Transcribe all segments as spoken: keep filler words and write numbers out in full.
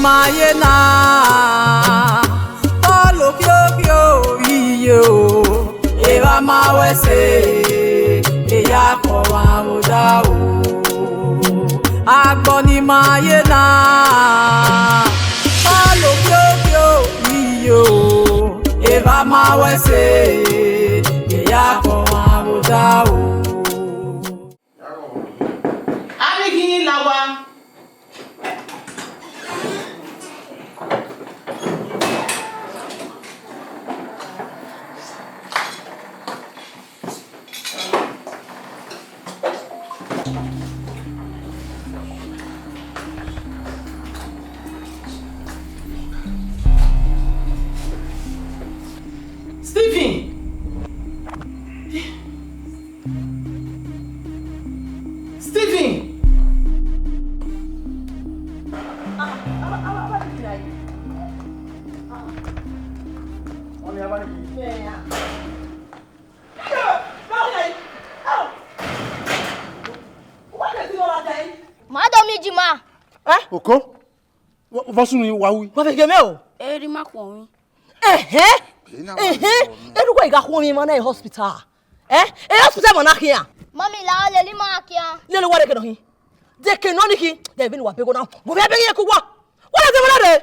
Ma ye na, Pọl okhiokhuo iye o, evba ma wẹ ẹse, eya kọ ọmwa vbe odaro. Agbọn ni ma ye na, Pọl okhiokhuo iye o, evba ma wẹ ẹse, eya kọ ọmwa vbe odaro. Avbe ghi la owa. Stephen! Stephen! Ma do miẹn ijima. Eh? Oko? Vbọ sunu wa wi? Wa vbe ghe mẹ o. Eri ma khuọnmwi. Ẹhẹn. Ẹhẹn. Erhughe I gha khuọnmwi emwa na hospital. Eh? E hospital emwa na khian. Mummy, la lele ima khian. Lele uwa rre ke nọ khin. De ke nọ ni khin. De vbene uwa begho na. Wo vbe beghe ye ke uwa. Wa la de emwa na rre.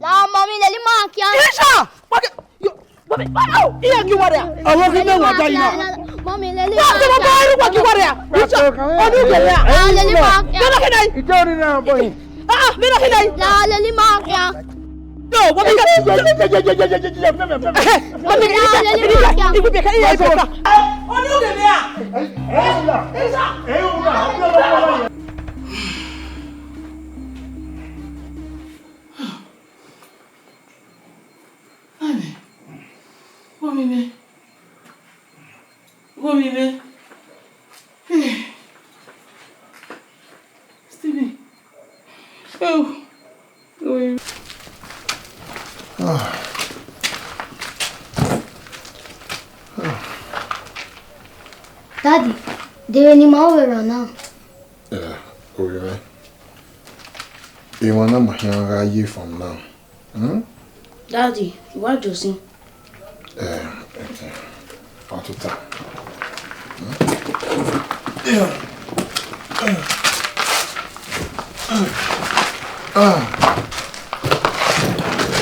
La mummy, lele ima khian. Isha. Wa ke yo. Wa be. Au. Iye ki uwa rre a. Awo ki me wa da ina. Mummy, lele ima khian. Wa ke wa ba ru wa ki uwa rre a. Isha. Onu ke rre a. La lele ima khian. Lele ke nai. Ito ni na boy. Ah, ah, mira, mira. La lele ima khian. Yo, wa mi ka. Mami, la lele ima khian. Ibu beka, iye beka. Onu ke mia. Amen. Wo mi me. Wo mi me. Stephen. Oh. Wo mi me. Daddy, de vbe ne ima ru vbe erhan na? Eh, ovbi mwẹ. Emwa na ma khian gha ye from now. Hmm? Daddy, I wa do sin. Eh, okay. Ọ tota. Hmm? Ah.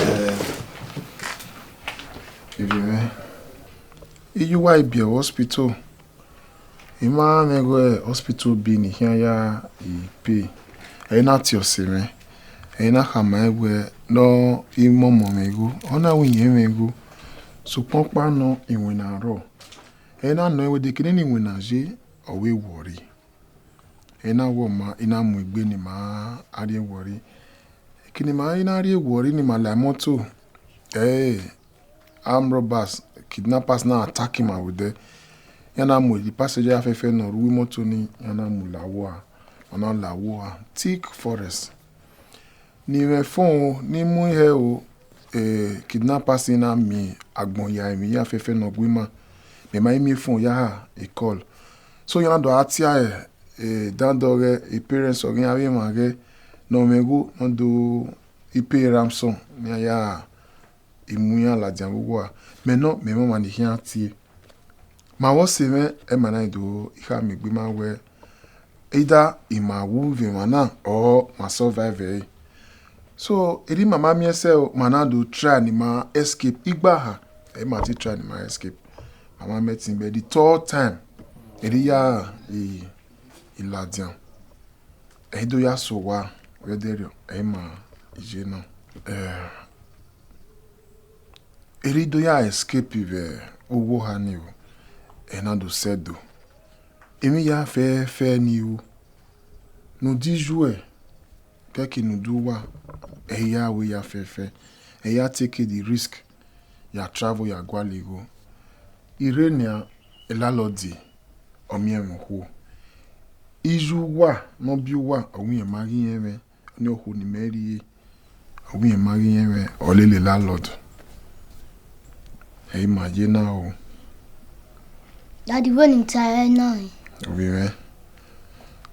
Eh, ivbi mwẹ. I ye uwa ibiẹ vbe hospital. I ma mwẹ ighẹ hospital bill ne I khian ya pay, ẹ i na tie ọse mwẹ, ẹ i na khama ẹn wẹẹ ne ọ i mọmọ mwẹ igho, ọ na wẹẹ iyẹn mwẹ igho, sokpan ọkpa nọ iwinna rrọọ. Ẹ i na nọ ẹn wẹẹ de kene ne iwinna ye, ọ vbe wọrri. Ẹ i na wẹẹ ọ ma, I na mu egbe ne ima a rrie wọrri. Eke ne ima i na rrie wọrri ne ima la imọto, ẹre armed robbers, kidnappers na attack ima vbe odẹ. Iran na mu the passenger fẹfẹ ne ọ rre uwu imọto ni, iran na mu la uwa, ọ na la uwa thick forest. Ne I mwẹ phone ni mu hẹ o, eh, kidnappers na miẹn agbọn ya emwi iran fẹfẹ ne ọ gu ima, mẹ ma i miẹn phone ya ha e call. So iran do a tie, eh, dandọ ghẹ, e parents ọghe iran vbe emwa ghẹ, ne ọ mwẹ igho ne ọ do i pay ransom ne iran ya i mu iran ladian vbe uwa, mẹ nọ mẹ mwẹ ọmwa ne I khian tie. Ma vbe ọse mwẹ, ẹmwẹ na do i khama egbe ima wẹẹ, either ima wu vbe emwa na or ma survive ẹre. So, erha ima ma miẹn sẹ o, ma na do try ne ima escape igbaha, ẹ i ma te try ne ima escape. Ma ma mẹ ẹtin, but the third time, erha I ya i, i ladian. Ẹ i do ya sẹ owa, ọ vbe ẹdẹrriọ, ẹ i ma iye na. Eh, erha I do ya escape vbe owa oha ni o, ẹ na do sẹ do. Emwi ya fẹfẹ ni o, ne u di yuẹ, kẹki ne u do uwa, ẹ i ya ru ya fẹfẹ, ẹ i ya take the risk, ya travel ya gualọ igho. I rre nian, landlord ọ miẹn mwẹ okhuo. Iye uwa ne ọ biẹ uwa, ọ wẹ irẹn ma ghi rẹn mwẹ, ọnii okhuo ne imẹ rrie, ọ wẹ irẹn ma ghi rẹn mwẹ, ọ lele landlord. Ẹ i ma ye na o. Daddy, vbene I ta ẹre na rẹn? Ovbi mwẹ.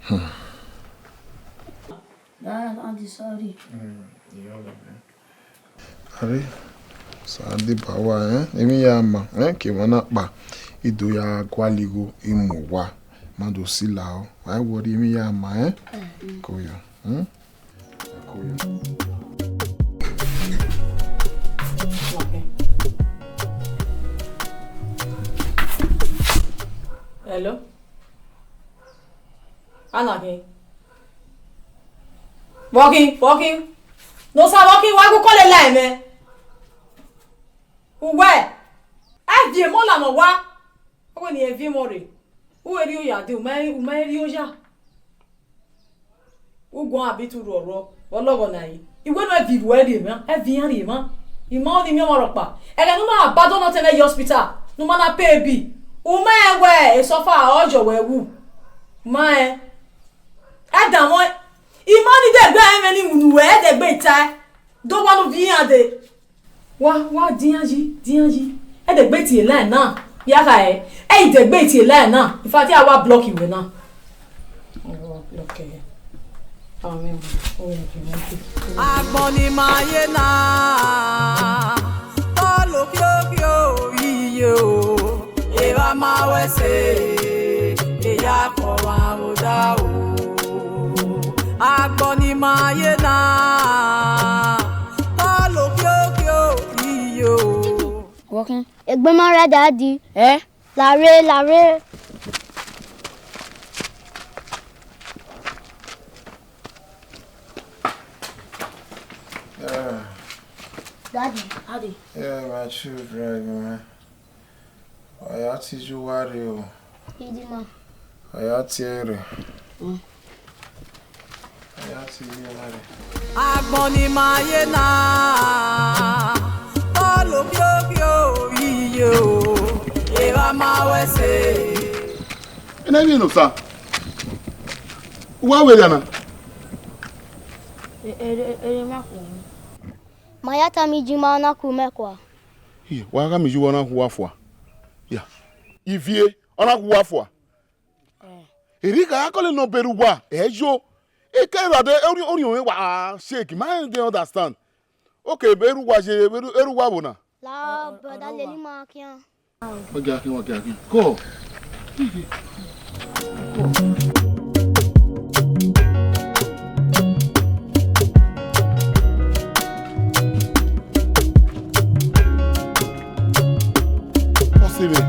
Hmm. Daddy, sorry. Are, sa deba uwa, eh, emwi ya ma, eh, ke emwa na kpa, I do ya gualọ igho, I mu uwa, ma do sila aro, wa worry, emwi ya ma, eh? Ko yo, hmm? Ko yo. Hello? Ana khin? Vbọ khin, vbọ khin? Ne Osa vbọ khin, wa gu call la ẹmwẹ. Uwẹ, ẹ viọ emọ la ne ọ wa. Ọ wẹ ne irẹn viọ emọ rre. U vbe rri oya dee, u ma, u ma rri oya. U guan abi tu rhuọrhuọ, vbe ọ lọghọ na yi. I wẹ ne ẹ viọ ruẹ rhie emwa, ẹ viọ iran rhie emwa. I ma ọnii miẹn ọmwa rhọkpa. Ẹghẹ ne u na ba dọ nọ tẹmwẹ ye hospital, ne u ma na pay bill. U ma rẹn wẹ esọfa ọ yọ wẹ wu. Ma rẹn. Ẹ danmwẹ, I ma ni dẹgbe ẹmwẹ ni wunu wẹ, ẹ dẹgbe ita ẹe. Do wa nu viọ iran dee. Wa, wa dian yi, dian yi. Ẹ dẹgbe tie line na. Ya kha ẹ, ẹ i dẹgbe tie line na. In fact, I wa block wẹ na. Ọ wa block ẹ. Amen. Agbọn ni ma ye na, tọ lo khiokio iye o, evba ma wẹ ẹse, eya kọ wa vbe odaro. Agbọn ni ma ye na, tọ lo khiokio iye o. Vbọ khin? Egbe ma rre dadi. Ẹ? Lare, lare. Yeah. Daddy, daddy. Yeah, my children, man. Ọ ya tie iye uwa rre o. Idima. Ọ ya tie ẹre. Mm. Ọ ya tie iye uwa rre. Agbọn ni ma ye na, tọ lo khiokio iye o, evba ma wẹ ẹse. Ene vbiẹ ne Osa? Uwa vbe rria na? E, e, e, e, ma khuo. Ma ya tama Idima na ku mẹ kua. Iye, wa gha miẹn iye uwa na khu uwa fua. Ya. Ivie, ọ na khu uwa fua. Eh. Erriọ I gha ya call nọmba erha uwa, ẹ yo. I ke ra dẹ, orhiọn, orhiọn mwẹ wa shake, ma rẹn dey understand. Okay, erha uwa ye, erha, erha uwa vbo na? La, brother, lele ima khian. Wa gia khian, wa gia khian. Go. Ọse mwẹ.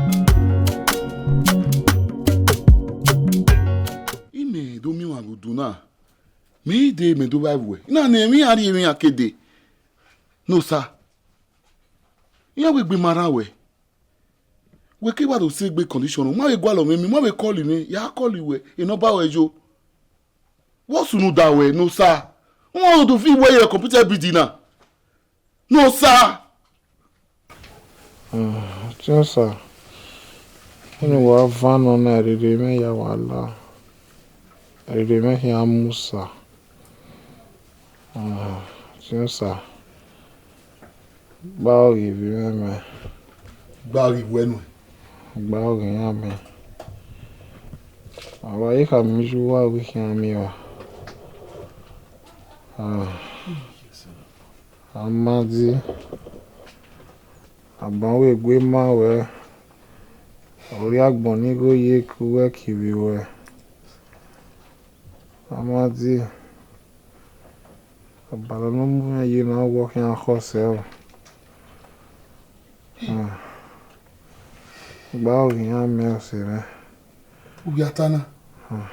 Imẹ do miẹn ọmwa vbe udu na, mẹ i dee mẹ do vba vbuẹ. I na ne emwi iran rhie emwi iran ke dee. Ne Osa, iran wegbe ma rran wẹ. Wẹ ke wa do sẹ egbe condition, u ma vbe gualọ mwẹ, mẹ, u ma vbe call mwẹ, ya call wẹ, e nọmba ruẹ yo. Vbọ sunu da wẹ, Ne Osa? U ma do fi wẹ ye computer building na? Ne Osa! Ah, Osa, vbene uwa van nọ na, rere mwẹ ya wa la, rere mwẹ khian musa. Ah, Osa, gba ọghe ivbi mwẹ mẹ. Gba ọghe iwẹ nuẹn. Gba ọghe iran mẹ. A wa ye khama iye uwa wẹ I khian miẹn uwa. Ah. Amadi, agbọn wegbe ma wẹ, ọ rhie agbọn ni igho ye ke uwẹ kevbe ruẹ. Amadi, ọbara ne ọ mu mwẹ ye na, wẹ ọ khian khọ sẹ o. Hmm. Gba ọghe iran mẹ, ọse mwẹ. U ya ta na? Hmm.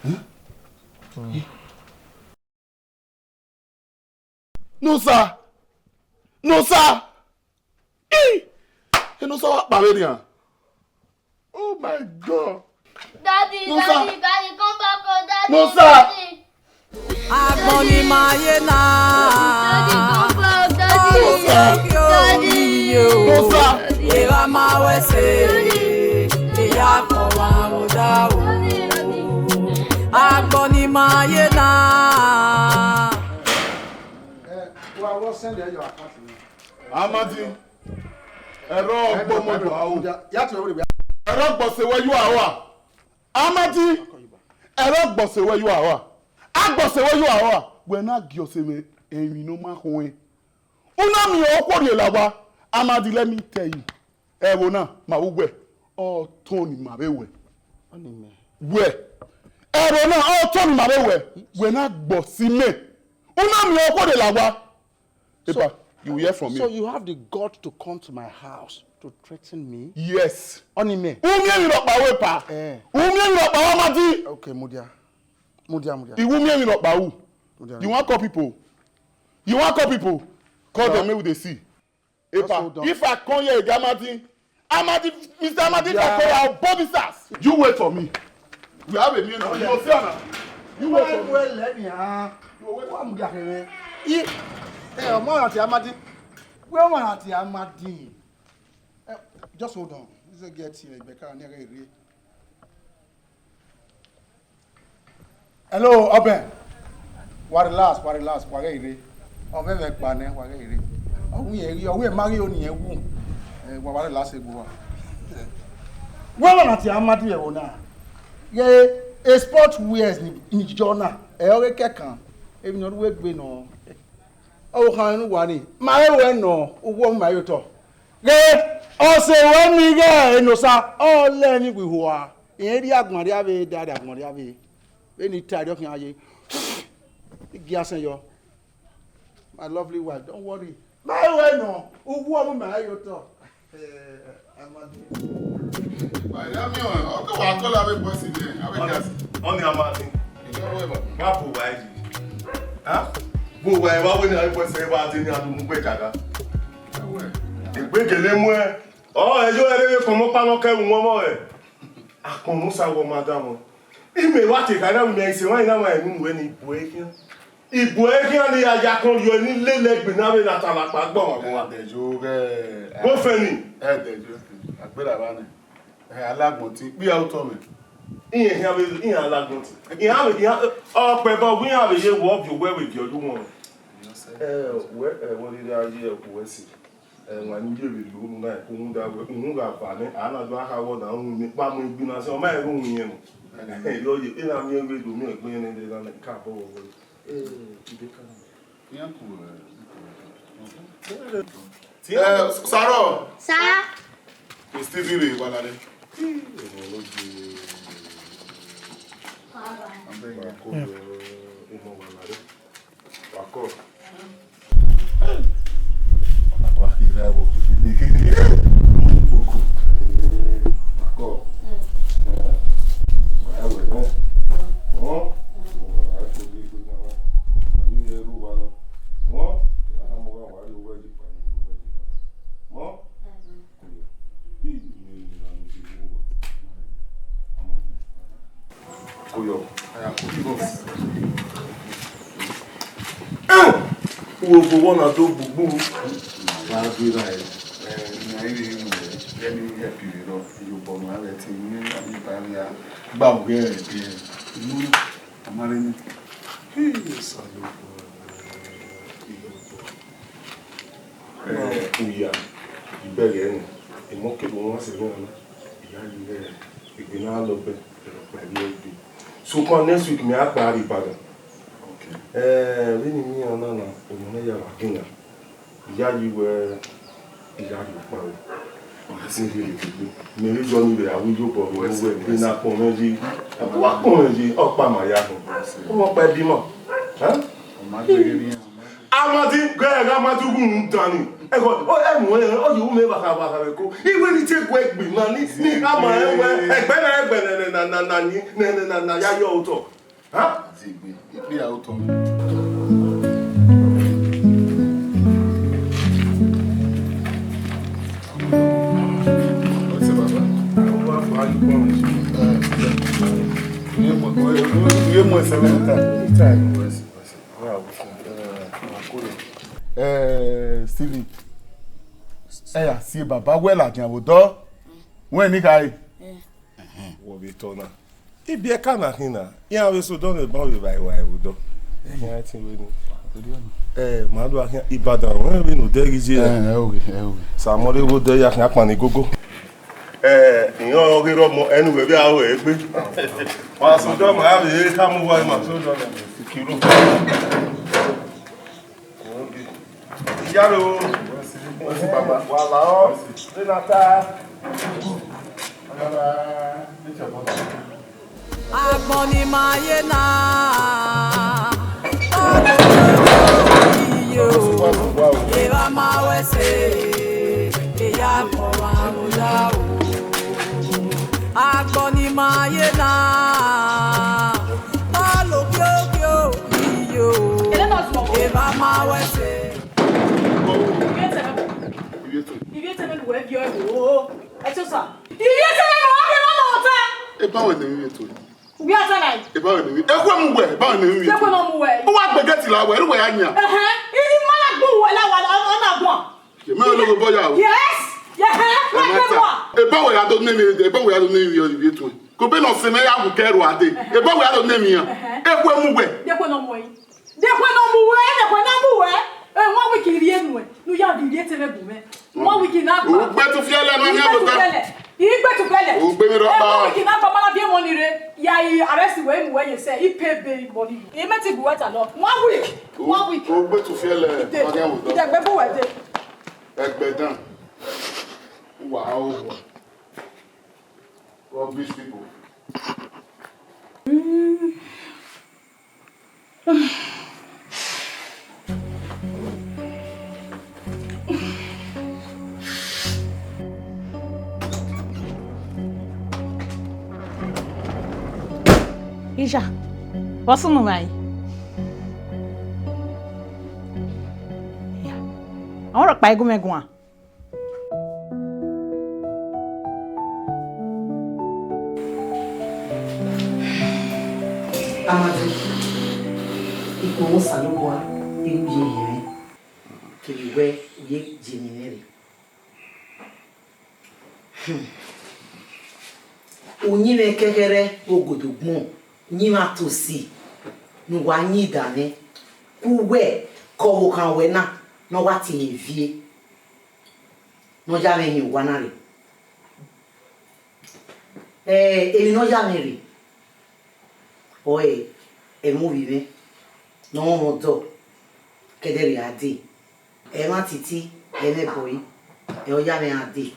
Eh? Hmm. Ne Osa! Ne Osa! Ih! Ne Osa wa kpa vberriọ. Oh my God! Daddy, Musa! Daddy, Daddy, come back, oh, Daddy, Musa! Daddy. Agbọn ni ma ye na. Daddy, come back, Daddy. Musa! Daddy. Musa! Erha ma wẹ ẹse, eya kọ wa vbe odaro. Agbọn ni ma ye na. Amadi, ẹrọ ọgbọ mọ yọ aro. Ẹrọ ọgbọ se wẹ yọ aro a. Amadi, ẹrọ ọgbọ se wẹ yọ aro a. Agbọ se wẹ yọ aro a. Wẹ na gie ọse mwẹ. emwi ne ọ ma khuẹn. U na miẹn okhuo rhie la owa, Amadi, let me tell you. Ẹvbo na, ma vbe wẹ, ọ tọn ni ma vbe wẹ. Ọni mẹ. Wẹ, ẹvbo na, ọ tọn ni ma vbe wẹ, wẹ na gbọ si mẹ. U na miẹn okhuo rhie la owa. Epa, you will hear from me. So you have the guts to come to my house to threaten me? Yes. Ọni mẹ. U miẹn emwi rhọkpa ru, Epa. Eh. U miẹn emwi rhọkpa ru, Amadi. Okay, mudia. Mudia, mudia. I wu miẹn emwi rhọkpa ru. Mudia. You wan call people? You wan call people? Call them, make we dey see. Epa, if I come here again, Amadi, Amadi, Mister Amadi, if I come here, I'll burn this house. You wait for me. We have a meeting now. You will see now. You wait for me. Well, let me, ah. You will wait. Wa mudia kẹrẹ. I, eh, ọmọ àti Amadi. Wẹ ọmọ àti Amadi. Eh, just hold on. This is get here, Rebecca, and here. Hello, Ọbẹn. Wa relax, wa relax, wa ghẹ ire. Ọ mwẹ mwẹ kpa nẹ, wa ghẹ ire. Ọ wu irẹn ghi, ọ wu irẹn ma ghi ro ne irẹn wu. Eh, wa, wa relax egbe uwa. Wẹ ọmọ na tie Amadi vbe ẹvbo na. Ghe, e sport wears ni, ni jọ na. Ẹ ọghe kẹkan. Emwi ne ọ rre uwu egbe nọ. Ọ khan ne uwa ni. Ma rẹn ruẹ nọ, uwu ọmọ ma ye otọ. Ghe, ọ sẹ ruẹ ni ighẹ Enosa, ọ lẹ emwi wi hua. Irẹn rhie agbọn rhia vbe, da rhie agbọn rhia vbe. Vbene I ta ẹre ọ khian ye, I gia sẹn yọ. My lovely wife, don't worry. Ma ru ẹre nọ, uwu ọmọ ma ye otọ. Eh, Amadi. Wa ya miẹn ọẹn, ọ ke wa call avbe boys again, avbe girls. Ọni Amadi. Ìjọba ẹ̀ bá. Wa bu wa yi. Ha? Bu wa yi, wa wẹ ne avbe boys ẹ wa dee ne a do mu gbe jaga. Ẹwẹ. Egbe gele mu ẹ. Ọ, ẹ yo, ẹ rere kọmọ ọkpa nọ kẹ ru ọmọ rẹ. Akpọnmwẹ Osa wẹ ọmọ adanmwẹ. Imẹ wa te khare na, imẹ i sẹ emwa na, wa enu nuẹ ni bu ẹre khian. I bu ẹre khian ne I ya ya kọn yọ ni lele egbe na vbe na ta lakpa gbọ mwa gbọ. Ẹdẹ yo ghẹ. Go fẹni. Ẹdẹ yo. Agbera vba nẹ. Ẹ, alagbọn ti, kpia otọ mwẹ. Iran khian vbe, iran alagbọn ti. Iran vbe, iran, ọ kpẹ ba, iran vbe ye wọ, ọ viọ wẹ vbe viọ ye wọn. Ẹ, wẹ, ẹ, wẹ rhirhi a ye ẹvbo ẹse. Ẹmwa ne u ye vbe lo unu na, rhunmwuda wẹ, uhunmwu gha ba nẹ, a na do gha kha wẹ ọna, uhunmwu miẹn, kpa mu egbe na sẹ, ọ ma rẹn uhunmwu iyẹn nọ. Ẹ, yọ ye, e na miẹn vbe do miẹn egbe nẹ, nẹ, nẹ, ka bọ wẹ wẹ. Ẹ, ide ka na. Iran ku, ẹ, Ẹ, Sarọ. Sa. Stephen rre wa lare. Wa kọ. Wa kọ. Wa kọ. Wa kọ. Wa ya wẹ nẹ. Ọ? Wa ya kọ. Ọ? Koyọ. Uwẹ vbe ọna do gbugbu. Wa gbe ra ẹ. Ẹ, ne a i re ru ẹ, ẹni help rẹ rọ, iyobọ ma lẹ te ne a ghi ba ria gba ughẹ ẹre. Unu na, a ma rre nẹ. Hii, Osanobua, iyobọ. Eh, uya, ibẹghe ẹnrẹn, emọ kevbe owan sẹ mwẹ ọna, I ya ye ighẹ egbe na lọgbẹ, ẹrọkpa ẹvbi ẹvbi. Sokpan next week mẹ a kpa rre Ibadan. Eh, vbene I miẹn ọna na, emọ ne ya vbe agbọn na, I ya ye wẹ, I ya rhie ọkpa ruẹ. Mẹ vbe yọ ni vbe a ru iyobọ vbe uwẹ, vbe na kpọnmwẹ ye, a wa kpọnmwẹ ye, ọkpa ma ya họn. Ọmọ ọkpa ẹbi ma. Hẹn? Amadi, gẹ, gẹ Amadi uwu mu dan ni. Ẹghọ, ọ, ẹ mu, ẹ, ọ ye wu mẹ vbe akha, vbe akha vbe ko. Iwe ni te gu egbe na ni, ni a ma ẹ wẹ, ẹgbẹ na, ẹgbẹ na, na, na, na, ni, na, na, na, na, ya yọ otọ. Ha? Ti egbe, ikpe a otọ. Ọsẹ baba. Ọ wa fọ ayi kpọnrọn. Ẹ, ẹ. Iye mu, iye mu ẹsẹ mẹta. Mẹta. Eh, Stephen, ẹ ya si baba wẹ ladian vbe odọ, wẹ ne I khare. Wọ vbe tọ na. Ibiẹka na khin na, iran vbe sẹ odọ ne ban vbe vba evba vbe odọ. Iran ẹtin vbe ni. Eh, ma do akhin Ibadan, wẹ vbe ne odẹ ghi ye. Eh, ẹ oghe, ẹ oghe. Samọ re vbe odẹ ya khin akpan ni gogo. Eh, iran ọghe rọmọ, ẹnu wẹ vbe aro egbe. Ma sẹ odọ ma vbe khama uwa ma. Kiro. Yaro. Wala o. Renata. Agbọn ni ma ye na, ọdọ iyo, eva ma wẹ se, eya kọ ma muda o. Agbọn ni ma ye na, ọlo kiokio iyo, eva ma wẹ se. Ivie tẹmẹ, ivie tẹmẹ ne uwẹ viọ ẹvbo. Ẹtosa. Ivie tẹmẹ ne uwẹ viọ ẹvbo. Eba wẹ ne ivie tẹmẹ. Uwẹ ata na. Eba wẹ ne ivie. Ekhue mu wẹ, eba wẹ ne ivie. Ekhue nọ mu wẹ. Uwa gbegeti la wẹ, uwẹ ya yan. Ẹhẹn. I ma na gbu wẹ la wa, ọ na guan. Ye mẹ lo bọ ya o. Yes. Ye hẹ. Wa ke wa. Eba wẹ ya do ne mi, eba wẹ ya do ne mi ivie tẹmẹ. Ko be nọ se mẹ ya wu kẹ ru ade. Eba wẹ ya do ne mi yan. Ekhue mu wẹ. Ekhue nọ mu wẹ. Dekhue ne ọ mu wẹ, dekhue ne ọ mu wẹ. Eh, one week rhie nuẹn, ne u ya vbe rhie tẹmwẹ bu mwẹ. One week na gba. Ugbe tu fiẹlẹ, ne ọ gba tu fiẹlẹ. Igbe tu fiẹlẹ. Ugbe mi rọ kpa. Eh, one week na gba, ma na viọ emọ ni rre. Ya i arrest wẹ, mu wẹ ye sẹ, i pay bail money. I mẹ ti bu wẹ ta lọ. One week. One week. Ugbe tu fiẹlẹ, ne ọ gba tu. Ide gbe bu wẹ de. Ẹgbẹdan. Wow. Rubbish people. Ija, vbọ sunu mwẹ? Ọmwa rhọkpa i gu mwẹ guan. Amadi, ikun Osanobua i ru ye yẹn, kevbe wẹ u ye je emwi nẹ rre. Hmm. Uyinmwẹ kẹkhẹrẹ ogodogbọn, uyinmwẹ atosi ne uwa yin dan nẹ, ke uwẹ ke ọvbokhan ruẹ na ne ọ wa tie ẹre viẹ, ne ọ ya mwẹ hin owa na rre. Ẹ, emwi ne ọ ya mwẹ rre, ọre ẹmwẹ ovbi mwẹ ne ọ rọnrọn ọdọ, ke ẹdẹ rhie a dee. Ẹmwẹ titi, ẹmwẹ bọe, ẹ ọ ya mwẹ a dee.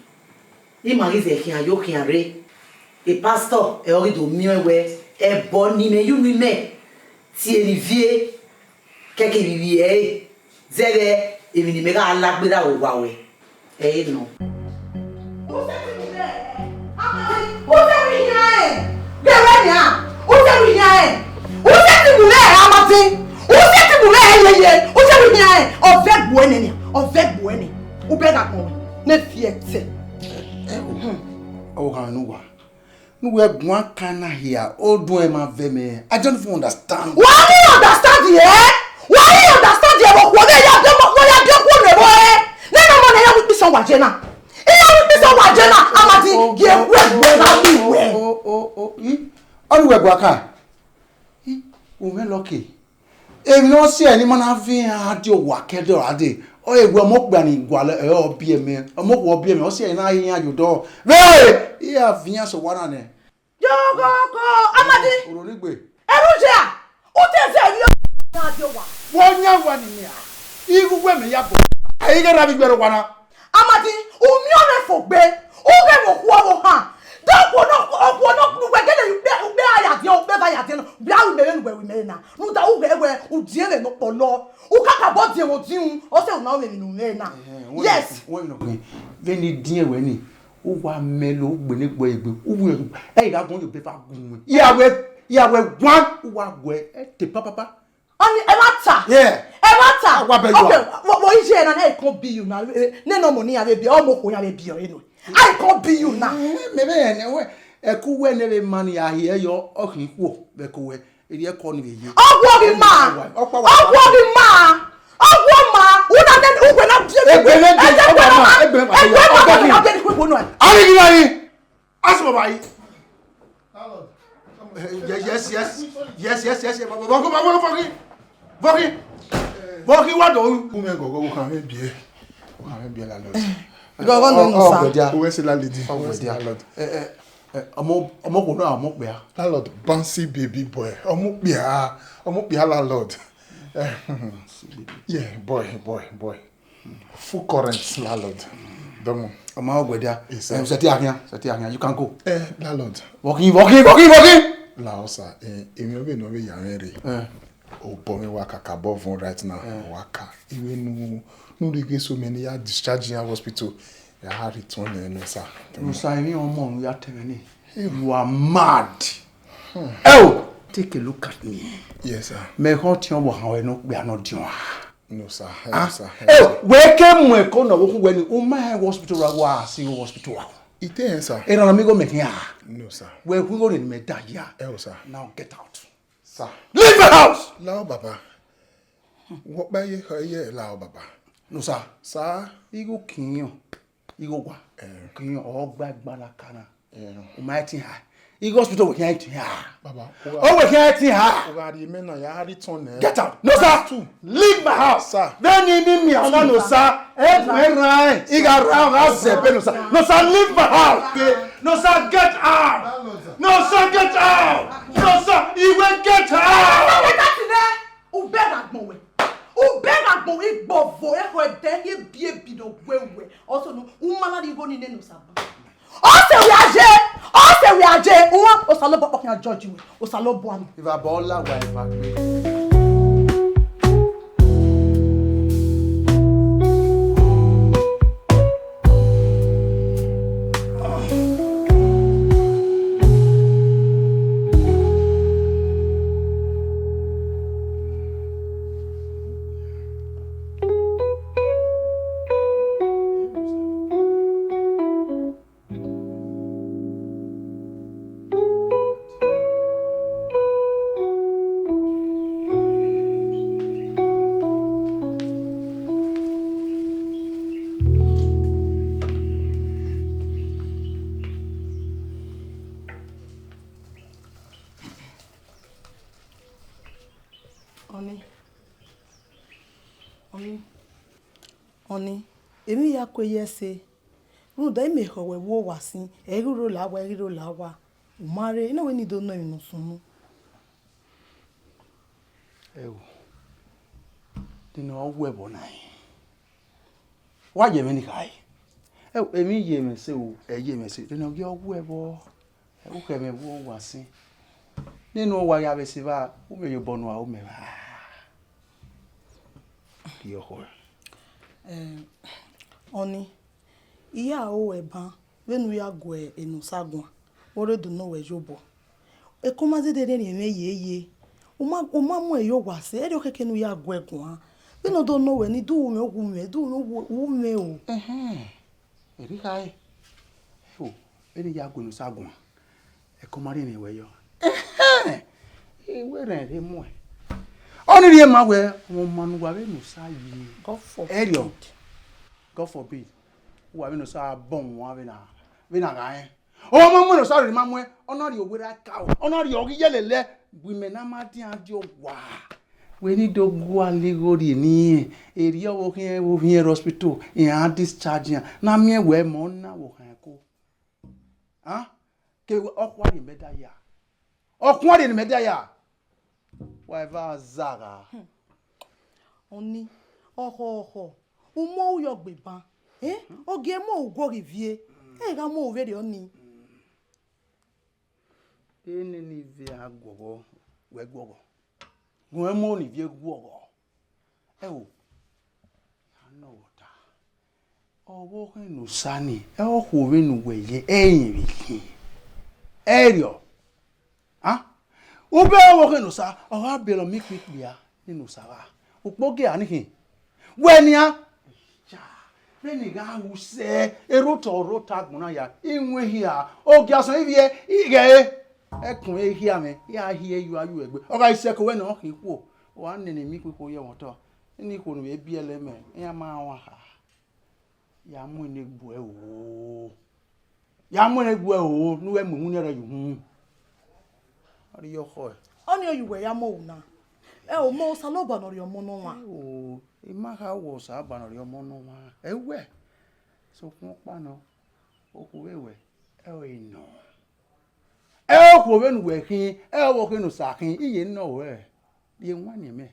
I ma ghi zẹ khian yo khian rre, e pastor ẹ ọ ghi do miẹn wẹ ẹbọ ne imẹ ye unu imẹ tie ne ivie, kẹkẹ ivbi ẹre zẹghẹ emwi ne imẹ gha la gberra vbe owa ruẹ. Ẹ i nọ. Usẹ ti mu mwẹ, Amadi, usẹ mu ihian rẹn. Gẹwẹ nian, usẹ mu ihian rẹn. Usẹ ti mu mwẹ, Amadi, usẹ ti mu mwẹ yeye, usẹ mu ihian rẹn. Ọ vẹ gbuẹ nẹ nian, ọ vẹ gbuẹ nẹ. U bẹ gha gbọn wẹ, ne fi ẹtẹ. Ẹ, ẹ, ọ gha ne uwa. Ne uwẹ guan kan na hia, odun ẹ ma vẹ mẹ. I don't even understand. Wa ni understand yẹ? Wa ni understand yẹ? Vbe okhuo ne ya biẹ, vbe ya biẹ okhuo ne vbe ẹ? Ne nọ mọ ne ya ru ikpisa wa je na. Iya ru ikpisa wa je na, Amadi, ye wẹ wẹ na mi wẹ. O, o, o, i? Ọ ni wẹ gua ka? I, u mwẹ lucky. Emwi ne ọ si ẹre ne ima na viọ iran a die owa ke ẹdẹ ọre a dee, ọ re wẹ ọmọ okpia ni gualọ ẹre ọ biẹ mẹ, ọmọ okhuo ọ biẹ mẹ, ọ si ẹre ne a re iran ye odọ. Vbe, I ya viọ iran sẹ owa na nẹ. Yọghọghọ, Amadi. Oro ni gbe. Ẹrhu ye a, u te zẹ emwi iran a die owa. Vbe ọ yan wa ni nian, igho uwẹ mẹ ya bọ, a i ghe rra vbe igbẹrẹ owa na. Amadi, u miẹn ọmwẹ fo gbe, u ghẹ vbe okhuo ọvbokhan. De okhuo nọ, okhuo nọ ne uwẹ gele ukpe, ukpe a ya diẹn, ukpe va ya diẹn nọ, bia ru imẹ vbene uwẹ ru imẹ na. Rhunmwuda u ghẹ wẹ, u diẹn vbe ne ọ kpọlọ. U kakabọ diẹn vbe odinrun, ọ sẹ u na ru emwi ne u mwẹ na. Yes. Wẹ nọ khin, vbene I diẹn wẹ ni, u wa mẹ lo, u gbe ne egbe egbe, u wu, ẹ i gha gun ye obẹ va gun wẹ. Ya wẹ, ya wẹ guan, u wa guẹ, ẹ te papapa. Ọni, ẹ ma ta. Yeah. Ẹ ma ta. Wa bẹ yọ. Okay, wo, wo iye na, na I can't be you na. Eh, ne no money ya be bi, ọmọ okhuo ya be bi ọre nọ. I can't be you na. Eh, mẹ vbe ne wẹ, ẹku wẹ ne vbe ma ni a hiẹ yọ, ọ khin khuo, vbe ko wẹ, eri ẹko ni vbe ye. Ọgwọ ghi ma. Ọkpa wa. Ọgwọ ghi ma. Ọgwọ ma. U na ne, u gbe na bi. Egbe ne bi, ọgwọ ma, egbe ma, egbe ma, ọgwọ ma. Egbe ma. Ari ghi na yi. Ask for my. Yes, yes, yes. Yes, yes, yes, yes. Vọghi, vọghi, vọghi. Vọghi, vọghi, wa do. Ume gogo, wo khan mẹ biẹ. Wo khan mẹ biẹ, landlord. Gogo no, no, sir. Uwe se landlady. Uwe se landlord. Eh, eh, eh, ọmọ, ọmọ kò náà, ọmọ pè á. Landlord, bouncy baby boy. Ọmọ pè á, ọmọ pè á, landlord. Eh, yeah, boy, boy, boy. Full current, landlord. Dọmọ. Ọ ma wẹ dia. Yes, sir. Eh, sẹtin a khian, sẹtin a khian, you can go. Eh, landlord. Walk in, walk in, walk in, walk in. Lahọ, sir. Eh, emwi ọvbehe ne ọ vbe ya mwẹ rre. Eh. Obọ mwẹ wa ka ka above right now. Eh. Wa ka. Even nu, nu dey get so many ya discharge in hospital. Ya ha return, eh, no, sir. No, sir, emwi ọmọ unu ya tẹ mwẹ ni. You are mad. Hmm. Oh, take a look at me. Yes, sir. Mẹ khọ tiọn vbe ọhan wẹ ne okpia nọ diọn a. No, sir. Help, sir. Help, sir. Wẹ ke mu ẹko nọ vbe okhuo wẹ ni, u ma he hospital ra wa si hospital ra. Ite hẹn, sir. Erhan na mi gho mẹ khian. No, sir. Wẹ hu igho ne mẹ da ya. Help, sir. Now get out. Sir. Leave the house! Lao, Baba. Wọ kpa ye khọ ye lao, Baba. No, sir. Sir. Igho kiyan. Igho wa. Eh. Kiyan, ọ gba gbalaka na. Eh. U ma ẹtin ha. Igho hospital wẹ khian ẹtin ha. Baba, ọ wẹ khian ẹtin ha. U gha rhie mẹ na, ya return nẹ. Get out. No, sir. Two. Leave my house. Sir. Vbene I miẹn ọna, no, sir. Ẹ mu erhan, I gha ra, ọ gha zẹ ẹbe, no, sir. No, sir, leave my house. No, sir, get out. No, sir, get out. No, sir, I will get out. Ubẹghe agbọn wẹ. Ubẹghe agbọn wẹ, igbọvo, ekhọe ẹdẹ, ye bi ebi ne ọ gu wẹ. Also, no, u ma na rhie igho ni nene Osa ban. Ọ sẹ wẹ a ye, ọ sẹ wẹ a ye, uwa, Osanobua ọkpọkhian judge wẹ, Osanobua nọ. Evba bọ la wa eva gbe. Ọni, ọni, ọni, emwi ya kue ye ẹse, rhunmwuda imẹ khọ wẹ vbe owa sin, ẹ i ghi rro la owa, ẹ i ghi rro la owa, u ma rre, I na wẹ ne I do nọ emwi ne ọ sunu. Ẹo, de ne ọ wu ẹvbo na rẹn? Wa ye mwẹ ni khare. Ẹo, emwi ye mwẹ se o, ẹ ye mwẹ se, de ne ọ gie ọ wu ẹvbo, ẹ u khẹ mwẹ vbe owa sin. Nene uwa ya vbe se evba, u vbe ye obọ ne uwa ru mẹ evba. Gie ọkhọ. Eh, ọni, I ya ru ẹban vbene u ya gu Enosa guan, wẹ ọ rre do nọ wẹ ye obọ. Ekọma zẹdẹ rhiẹnrhiẹn mwẹ yeye. U ma, u ma mu ẹre ye owa sẹ, ẹrriọ khẹke ne u ya gu ẹre guan. Vbene ọ do nọ wẹ ni, do ru mwẹ, wu mwẹ, do ru mwẹ, wu mwẹ o. Ẹhẹn. Erriọ khare. O, vbene I ya gu Enosa guan, ẹko ma rhiẹnrhiẹn wẹ yọ. Ẹhẹn! I wẹ rẹn rhe muẹn. Ọni rhie ma wẹ, ọmọ ma ne uwa vbe Enosa yi. God forbid. Ẹrriọ. God forbid. Uwa vbe Enosa bọ wan vbe na, vbe na gha rẹn. Ọmọ ma mu Enosa rhie ma muẹn, ọ na rhie owerriẹ ka o, ọ na rhie ọghe iyẹlẹlẹ, gu imẹ na ma dian die owa. Wẹ ni do gualọ igho rhie ne irẹn, erriọ vbe ọ khian, vbe ọ khian rre hospital, iran discharge iran, ne a miẹn wẹ mẹ ọ na vbe ọ khian ẹko. A? Ke ọ khuan rhie mẹ da ya. Ọ khuan rhie ne mẹ da ya. Wa eva zagha. Ọni, ọkhọ, ọkhọ, u mu ru yọ gbe ban. Eh? Ọ gie mu ru guọghọ ivie. Ẹ gha mu ru vberriọ ọni. Ene ni ivie a guọghọ, wẹ guọghọ. Gun ẹmwẹ ne ivie guọghọ. Ẹo, a nọ vbe ọta. Ọvbokhan Enosa ni, ẹ ọ khuo vbene uwẹ ye, ẹ i rẹn vbe khin. Ẹrriọ. A? Ubẹ ọvbokhan Enosa, ọ gha bẹlọ miẹn ikpikpia ne Enosa gha. Ukpogiẹ a ni khin. Wẹ nian. Cha, vbene I gha ru sẹ, erhotọ, erhotọ agbọn na ya, iwẹn hia, ogiasọn ivbiẹ, ighẹ ẹre. Ẹkun ehia mwẹ, I gha hiẹ yu ayu ẹgbe. Ọ gha sẹ ẹko wẹ ne ọ khin ikhuo, ọ gha nene miẹn ikpikpio ye ẹmwẹ otọ. Eni ikhuo ne u vbe biẹlẹ mẹ, iran ma rẹn ọmwa kha. Ya mu ene gbuẹ o. Ya mu ene gbuẹ o, ne u ghẹ mu iwinna rẹ ye uhunmwu. Ọ rhie ọkhọ ẹre. Ọnii ọ ye uwẹ ya mu ohu na. Ẹ o, mẹ Osanobua ne ọ rhie ọmọ ne ọmwa. Ẹ o, I ma kha wẹ Osanobua ne ọ rhie ọmọ ne ọmwa. Ẹ wẹ, sokpan ọkpa nọ, okhuo vbe wẹ, ẹ ọre nọ. Ẹ okhuo vbene uwẹ khin, ẹ ọvbokhan Enosa khin, iye nọ ruẹ, rhie wanniẹn mẹ.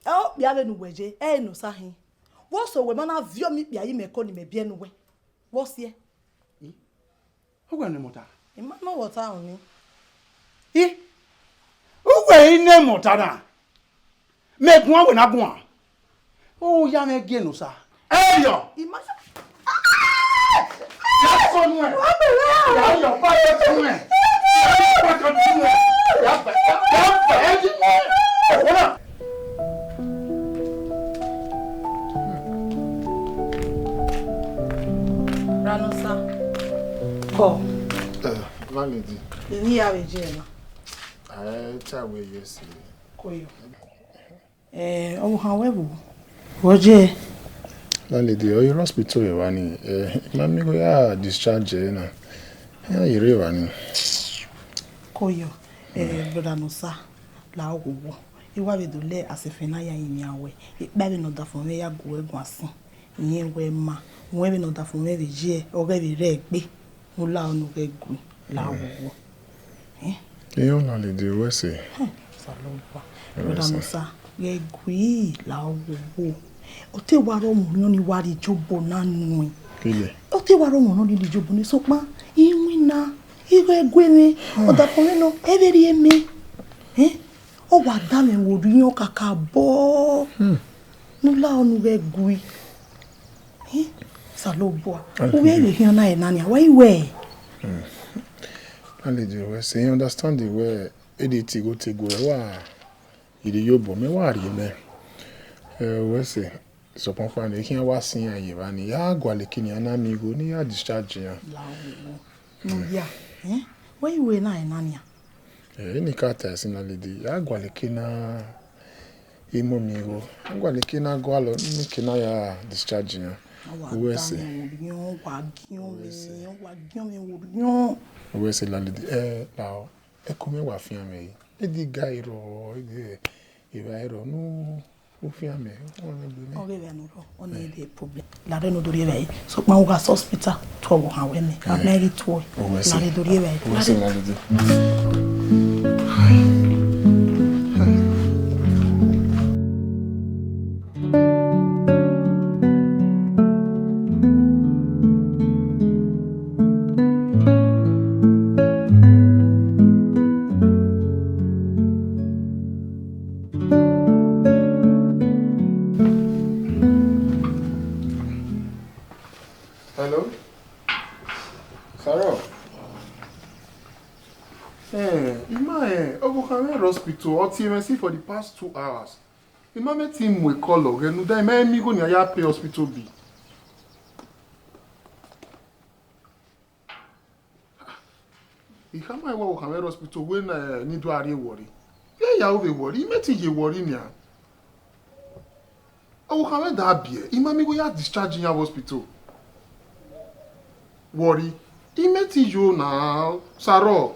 Ẹ okpia vbene uwẹ ye, ẹ Enosa khin. Vbọsẹ wẹ ma na viọ mẹ ikpia ye imẹ ẹko ne imẹ biẹ ne uwẹ? Vbọsiẹ? Uwẹ ne mọta? I ma nọ wẹ ọta ọnii. I, uwẹ i ne mọta na? Mẹ guan wẹ na guan. Ọ ya mwẹ gie ne Osa. Ẹriọ. I ma sa. Ya sọ nuẹn. Ya yọ pa yọ nuẹn. Ya yọ pa yọ nuẹn. Ya bẹ, ya bẹ, ya bẹ. Ọwọ na. Ra ne Osa. Kọ. Eh, landlady. Emwi ya vbe je na. Ẹ ta wẹ yes. Koyo. Eh, ọvbokhan wẹ vbo? Vbọ je? Landlady, ọ ye hospital evba ni. Eh, I ma miẹn igho ya discharge ẹre na. Iran ye rre evba ni. Koyo, eh, brother Nosa, la oghogho. I wa vbe do le asefẹn na ya rinmwian wẹ. Ekpa vbene ọdafẹn mwẹ ya gu ẹre guan sin. Irẹn wẹ ma, wẹ vbene ọdafẹn mwẹ vbe ye, ọ ghẹ vbe rre egbe. Mu la ọnu ghẹ gui, la oghogho. Eh? Iran landlady wẹ sẹ. Hmm, Osanobua. Brother Nosa, ghẹ gui, la oghogho. Ọ te wa rọ ọmọ nọ ni wa rhie ijobo na nuẹn. Kile. Ọ te wa rọ ọmọ nọ ni rhie ijobo ni sokpan. Iwinna, igho ẹguemwi, ọdafẹn mwẹ nọ, ẹ vbe rhie mẹ. Eh? Ọ wa da mwẹ vbe orhiọn kakabọ. Hmm. Ne u la ọnu ghẹ gui. Eh? Osanobua. Uwẹ vbe khian na ẹre na nia, wa i wẹ? Hmm. Landlady wẹ sẹ, I understand wẹ e de tigho tegbe, wa rhie ijobo, mẹ wa rhie mẹ. Eh, wẹ sẹ, sokpan ọkpa ne I khian wa sẹ iran ye evba ni, ya gualọ eke ne iran na miẹn igho, ne I ya discharge iran. La oghogho. Ne u ya, eh? Wa i wẹ na ẹre na nia. Eh, eni ka ta ẹse na lady, ya gualọ eke na, imọ miẹn igho, a gualọ eke na gualọ, ne eke na ya discharge iran. Uwẹ sẹ. Wa giọn mwẹ, wa giọn mwẹ vbe orhiọn. Uwẹ sẹ landlady, eh, la ọ, ẹko mwẹ wa fian mwẹ re. Edi ga i rrọọ, edi evba i rrọọ, nu, u fian mẹ, ọ rre egbe mwẹ. Ọ ghe vbe ne u rrọọ, ọ na ede problem. Lare ne u do rhie vbe ẹre. Sokpan u gha sẹ hospital, tuẹ ọvbokhan wẹ mẹ. Eh. A ma ghi tuẹ. Uwẹ sẹ. Lare do rhie vbe ẹre. Uwẹ sẹ, lare. Lare do. Hello? Sarah? Eh, I ma, eh, ọvbokhan mwẹ rre hospital, ọ tie mwẹ si for the past two hours. I ma mẹ te mu call ọghẹ ne u da, I ma miẹn igho ne a ya pay hospital bill. I khama ẹre wẹ ọvbokhan mwẹ rre hospital wẹ na, eh, ne I do a rrie Warri. Vbe ya ru vbe Warri, I mẹ te ye Warri nian. Ọvbokhan mwẹ da biẹ, I ma miẹn igho ya discharge iran vbe hospital. Warri, I mẹ te yo na, Sarah,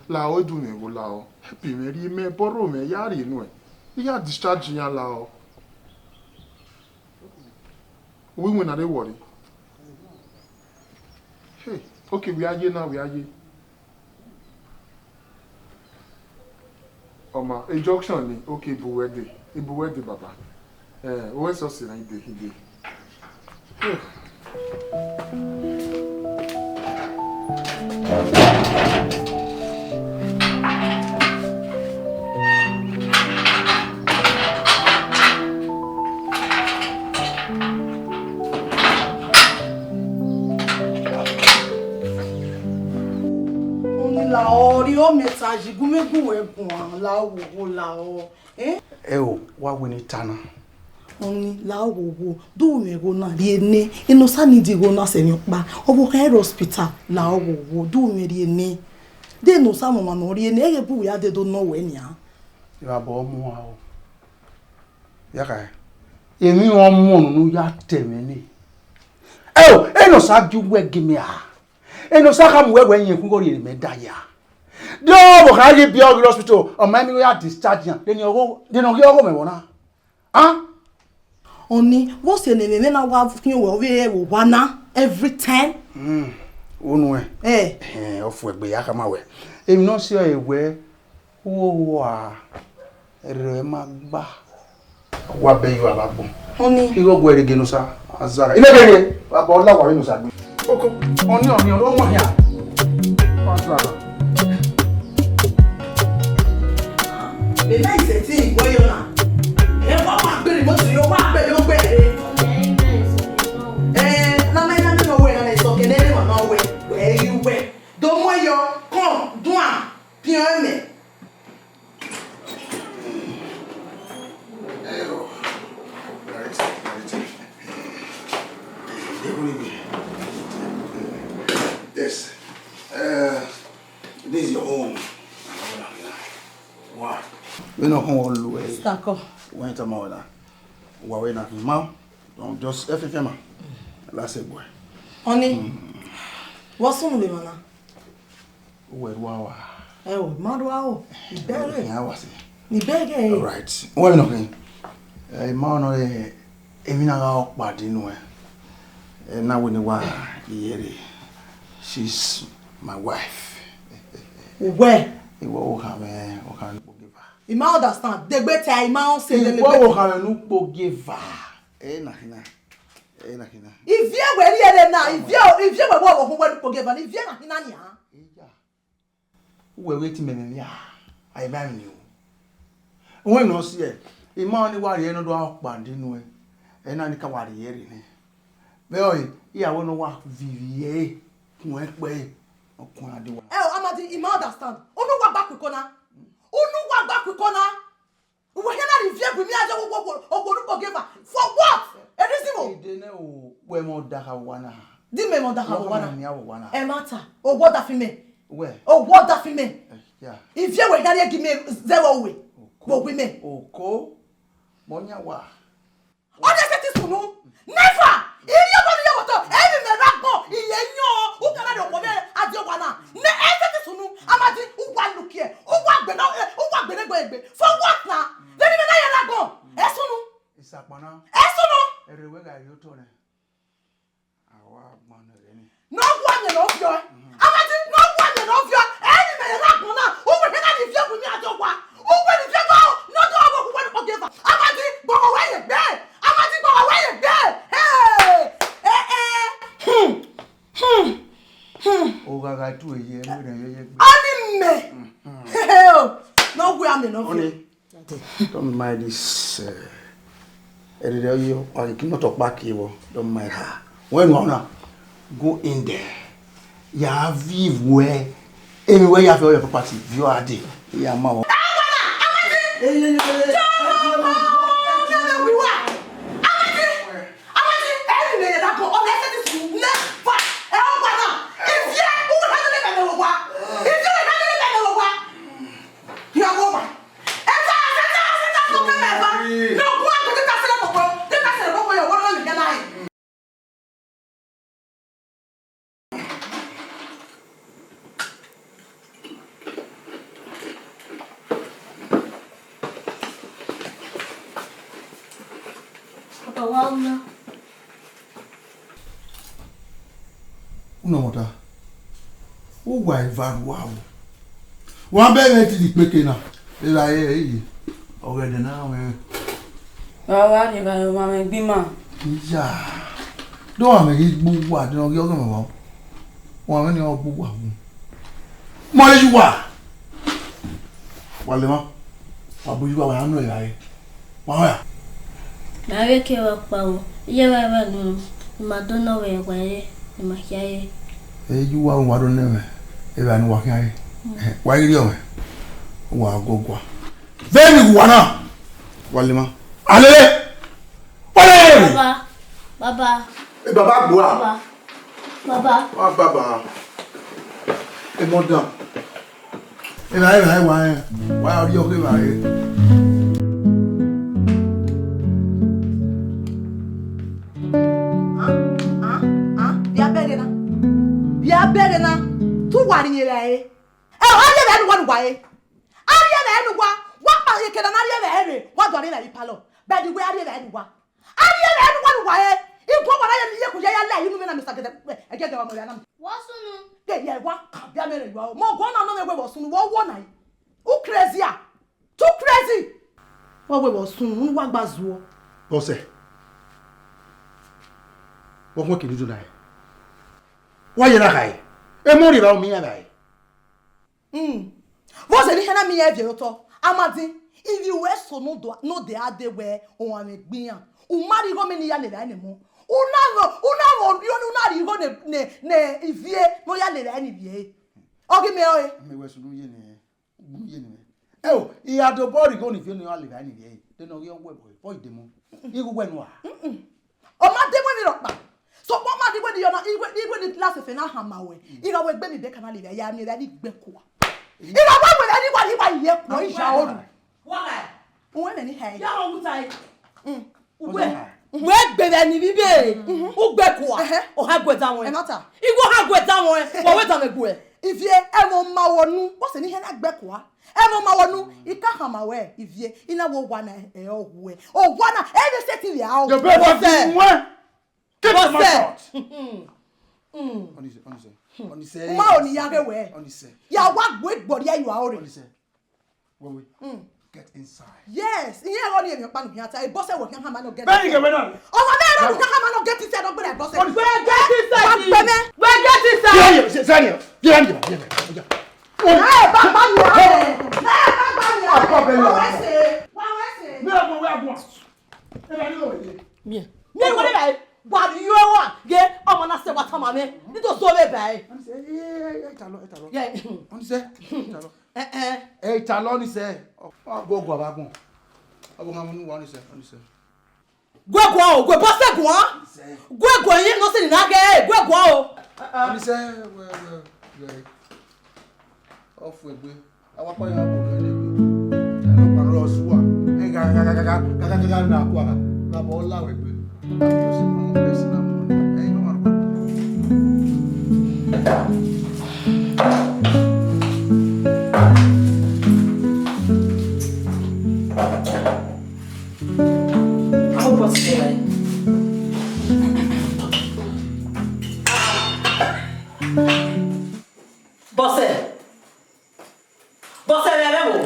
la ọ, e du mwẹ igho la ọ. Help mwẹ rhie mẹ, borrow mwẹ, ya rhie nuẹn. I ya discharge iran la ọ. Uwẹ iwinna rre Warri. Hey, okay, wẹ a ye na, wẹ a ye. Ọ ma, e junction ni, okay, ibu wẹ dee, ibu wẹ dee, baba. Eh, uwẹ sẹ ọse na, I dee, I dee. Hey. Ọni la ọ, rhie mẹ ta yi, gu mwẹ gu wẹ guan, la oghogho, la ọ. Eh? Ẹ o, wa wẹ ne I ta na. Ọni la oghogho, do mwẹ igho na rhie nẹ, Enosa need igho na sẹ emwi ọkpa, ọvbokhan rre hospital, la oghogho, do mwẹ rhie nẹ. De Enosa mwẹ ọmwa ne ọ rhie nẹ, ẹghẹ bu ya dee do nọ wẹ nian. Evba bọ mu a o. Ya kha, emwi ọmọ nunu ya tẹ mwẹ nẹ. Ẹ o, Enosa ju wẹ gi mẹ a. Enosa khama uwẹ wẹ iyẹn khu igho rhie mẹ da ya. De ọvbokhan ghi biẹ ọghe hospital, ọ ma miẹn igho ya discharge iran, de ne ọ ghi ọghọ mwẹ vbọ na? Ah? Ọni, vbọsiẹ ne emwi mwẹ na wa khian wẹ ọ vbe rre vbe owa na every time? Mm, unu ẹ. Eh. Eh, ọ fuẹgbe ya khama wẹ. Emwi ne ọ si ọre wẹ, uwu owa rẹ ma gba. Wa bẹ yo avbe agbọn. Ọni. Igho gu ẹre ghe ne Osa, azara. Ine ghe ne, aba ọ la wa vbe ne Osa gbe. Oko, ọni, ọni, ọni, ọmọ hia. Azara. Bebe isẹtin wẹ yọ na. Ẹ wa wa gbere mọ ti yo wa gbere yo gbere. Eh, na me na me no we na me so ke ne me ma we. Where you we? Do mo yo, come, do am. Pian me. Yes. Uh, this is your home. Wow. We no home all the way. Stako. When you tell me that, wa we na ma. Don't just everything, ma. That's a boy. Ọni. What's on the man? Uwẹ rua wa. Ẹ o, ma rua o. Ibẹghe. Ẹn, a wa se. Ibẹghe. All right. Wẹ nọ khin. Ẹ, ma nọ ẹ, emwi na gha ọkpa di nuẹn. Ẹ na wẹ ne wa iyẹre. She's my wife. Uwẹ. Iwọ o khan mwẹ, o khan ne ukpo gieva. I ma understand. Degbe te I ma on se lele. Iwọ o khan mwẹ ne ukpo gieva. Ẹ na khin na. Ẹ na khin na. Ivie wẹ rhie ẹre na, ivie, ivie wẹ wọ vbe okhuo wẹ ne ukpo gieva na, ivie na khin na nian. Eya. Uwẹ vbe te imẹ mwẹ a, a i ba emwi ni o. Uwẹ nọ si ẹ, I ma ni wa rhie ne ọ do a ọkpa di nuẹn, ẹ na ni ka wa rhie ẹre nẹ. Vbe ọre, iran wẹ ne ọ wa viọ ivie ẹre, kun ẹkpẹ ẹre, ọ kun iran di wa. Ẹ o, Amadi, I ma understand. Unu wa gba kuko na. Unu wa gba kuko na. Uwẹ hia na rhie ivie gu mẹ a zẹ wo wo wo wo wo wo gieva. For what? A reason o. Ide nẹ o, wẹ mẹ ọdakha vbe owa na. Di mẹ mẹ ọdakha vbe owa na. Wẹ mẹ ọdakha vbe owa na. Ẹ ma ta, owọ da fi mẹ. Wẹ. Owọ da fi mẹ. Eh, yeah. Ivie wẹ hia rhie gi mẹ zẹ vbe owe. Oko. Vbe owe mẹ. Oko. Mọ yan wa. Ọ ni ẹsẹ ti sunu. Never. Iriọghọ ni yọghọ tọ, ẹ vbe mẹ rre agbọn, I ye yọn, u ka na rhie okhuo vbe a die owa na. Ne ẹsẹ ti sunu, Amadi, u wa lukiẹ, u wa gbe na, u wa gbe ne egbe egbe. For what na? Vbene imẹ na ye rre agbọn, ẹ sunu. Isakpana. Ẹ sunu. Ẹrre wẹ gha rhie otọ nẹ. A wa gbọn nẹ rẹ ni. Ne ọ wa miẹn ne ọ viọ. Amadi, ne ọ wa miẹn ne ọ viọ. Ẹ ni mẹ ye rre agbọn na, u wẹ ne na ni viọ gu mẹ a do wa. U wẹ ni viọ do, ne ọ do wa vbe okhuo wẹ ne ukpo gieva. Amadi, gbọghọ wẹ ye gbe. Amadi, gbọghọ wẹ ye gbe. Hey! Eh, eh. Hmm. Hmm. Hmm. O gha gha tu eye, ẹmwẹ rẹ ye ye gbe. Ọni mẹ. Hmm. Hey, oh. Ne ọ wa miẹn ne ọ viọ. Ọni. Don't mind this. Uh, ẹrẹrẹ ọyọ, ọyọ kí mọtò pa kí wọ. Don't mind her. When you wanna go in there, you have view where anywhere you have all your property, view are there. Yeah, ma. Papa, wa una. Una mọta, uwa eva rua o. Wa bẹghe te ikpeke na, evbare ẹre ye. Ọghẹdẹ na mwẹ. Wa wa rhie evbare ọmwa mwẹ gbe ima. Iya. Do wa mẹ ghi gbe uwa, de ọ ghi ọghe mwẹ wa. Wa mwẹ ni ọ gbe uwa wu. Mọ ye uwa. Wa lema. Wa bu uwa, wa ya nọ evbare. Wa ya. Mẹ a ghẹ ke wa kpao, iye wa ẹmwẹ nọ, ne ima do nọ vbe ẹwae re, ne ima khia re. Eyi uwa wa do nẹ mwẹ, evbare ne uwa khian re. Wa i rriọ mwẹ, uwa guọgua. Vbene uwa na, wa lema. Alele! Wa lele! Baba, baba. E baba gbua. Baba, baba. Wa baba. E mother. Evbare, evbare, wa rẹn, wa rẹn, ọ rhiọkhe evbare. Ah, ah, ah, via bẹghe na. Via bẹghe na. Te uwa rhie evbare. Ẹ, a rhie evbare ne uwa ne uwa re. A rhie evbare ne uwa. Wa kpa eke na, ne a rhie evbare rre. Wa do rhie evbare vbe palọ. Bẹghe wẹ a rhie evbare ne uwa. A rhie evbare ne uwa ne uwa re. Iguan wa na ye ne iye ku ya ya la inu mwẹ na, Mister Gẹdẹ. Ẹgẹdẹ wa mọ ya na. Wa sunu. Ke ye wa ka bia mẹ rẹ wa o. Mọ gọ na nọ mwẹ wẹ vbe ọ sunu, wọ wọ na. U crazy a? Too crazy. Wa wẹ vbe ọ sunu, unu wa gba zuọ. Bọsẹ, Vbe ọkhuẹn kevbe ido na rre? Wa ye na khae. Emọ rre evba, u miẹn iran evba re. Mm. Vbọzẹ ne I hẹn na miẹn iran viẹ otọ, Amadi, ivbi uwẹ eso ne odẹ a de wẹ ọmwa mwẹ egbe iran. U ma rhie igho mẹ ne I ya lele ẹre ne emọ. U na vbe, u na vbe orhiọn ne u na rhie igho ne, ne, ne ivie ne ọ ya lele ẹre ne ivie. Ọ ghi miẹn ọre. Mẹ wẹ sunu ye nẹ, unu ye nẹ. Ẹ o, I gha do obọ rhie igho ne ivie ne ọ ya lele ẹre ne ivie, de ne ọ ghi ọ wẹ vbọ, vbọ I de mu. Igho wẹ nua. Ọ ma de mu emwi rhọkpa. Sokpan ọ ma de wẹ ne I ya na, igho, igho ne last efe na hama wẹ. I gha wẹ egbe ni bẹka na lele ẹre, ya miẹn ẹre ni gbe kua. I gha wẹ wẹ ẹre ni wa, ni wa ye kua, I ya oru. Why? Uwẹ mẹ ni hẹ. Ya họn wuta e. Mm. Uwẹ. Wẹ gbe vbe ni vbe ibe. Mhm. U gbe kua. Ẹhẹ. Ọ ha gu ẹdẹ amwẹ. Ẹ ma ta. Igho ha gu ẹdẹ amwẹ. Wa wẹ da mwẹ gu ẹ. Ivie, ẹmwẹ ọ ma wọ nu, bọsẹ ne I hẹn na gbe kua. Ẹmwẹ ọ ma wọ nu, I ka khama wẹ, Ivie, I na wẹ owa na, ẹ, ọ wẹ. Owa na, ẹ vbe sẹtin vbe a o. Your best. Bọsẹ. Wẹ. Keep your mouth shut. Bọsẹ. Mm. Ọnise, Ọnise, Ọnise. U ma ro ne I ya ghe wẹ. Ọnise. Ya wa gbe egbọrria ye ua ore. Ọnise. Wewe, mm, get inside. Yes, iran ẹre ọnii emwi ọkpa ne u khian ta, e bọsẹ wẹ khian khama nọ get inside. Bẹẹni kẹwẹ na. Ọmwa mwẹ ẹre ne u khian khama nọ get inside, ọ gbẹdẹ bọsẹ. Wẹ get inside. Wa gbe mẹ. Wẹ get inside. Viẹ, viẹ, viẹ, viẹ, viẹ, viẹ, viẹ, viẹ. Ẹ ba gba mi a. Ẹ ba gba mi a. Ọkọ bẹ lọ. Wa wẹ se. Wa wẹ se. Mi ò mọ wẹ agbọn. Ẹ bá nílò wẹ ye. Miẹn. Miẹn wọlé báyìí. Wa yo wa. Ye ọmọ na sẹ wa tama mẹ. Ni to so le báyìí. Ọnise, ẹ, ẹ, ẹ, ẹ, ta lọ, ẹ ta lọ. Ye. Ọnise, ẹ ta lọ. Ẹ, ẹ. Ẹ ta lọ, Ọnise. Ọ, ọ, gu ẹguan vbe agbọn. Ọ bu ọmwa mu ne uwa, Ọnise, Ọnise. Gu ẹguan o, gu ẹbọsẹ guan. Ọnise. Gu ẹguan ye ne ọ sẹ ne a ghe, gu ẹguan o. Ọnise, wẹ, wẹ, wẹ. Ọ fu egbe. A wa kpa ya vbe ọghe ne egbe. Ẹ ne ọ kpa rọ sua. Ẹ gha, gha, gha, na kua gha. Gha bọ la wẹ egbe. Bọsẹ. Bọsẹ. Bọsẹ, rẹ ẹvbo.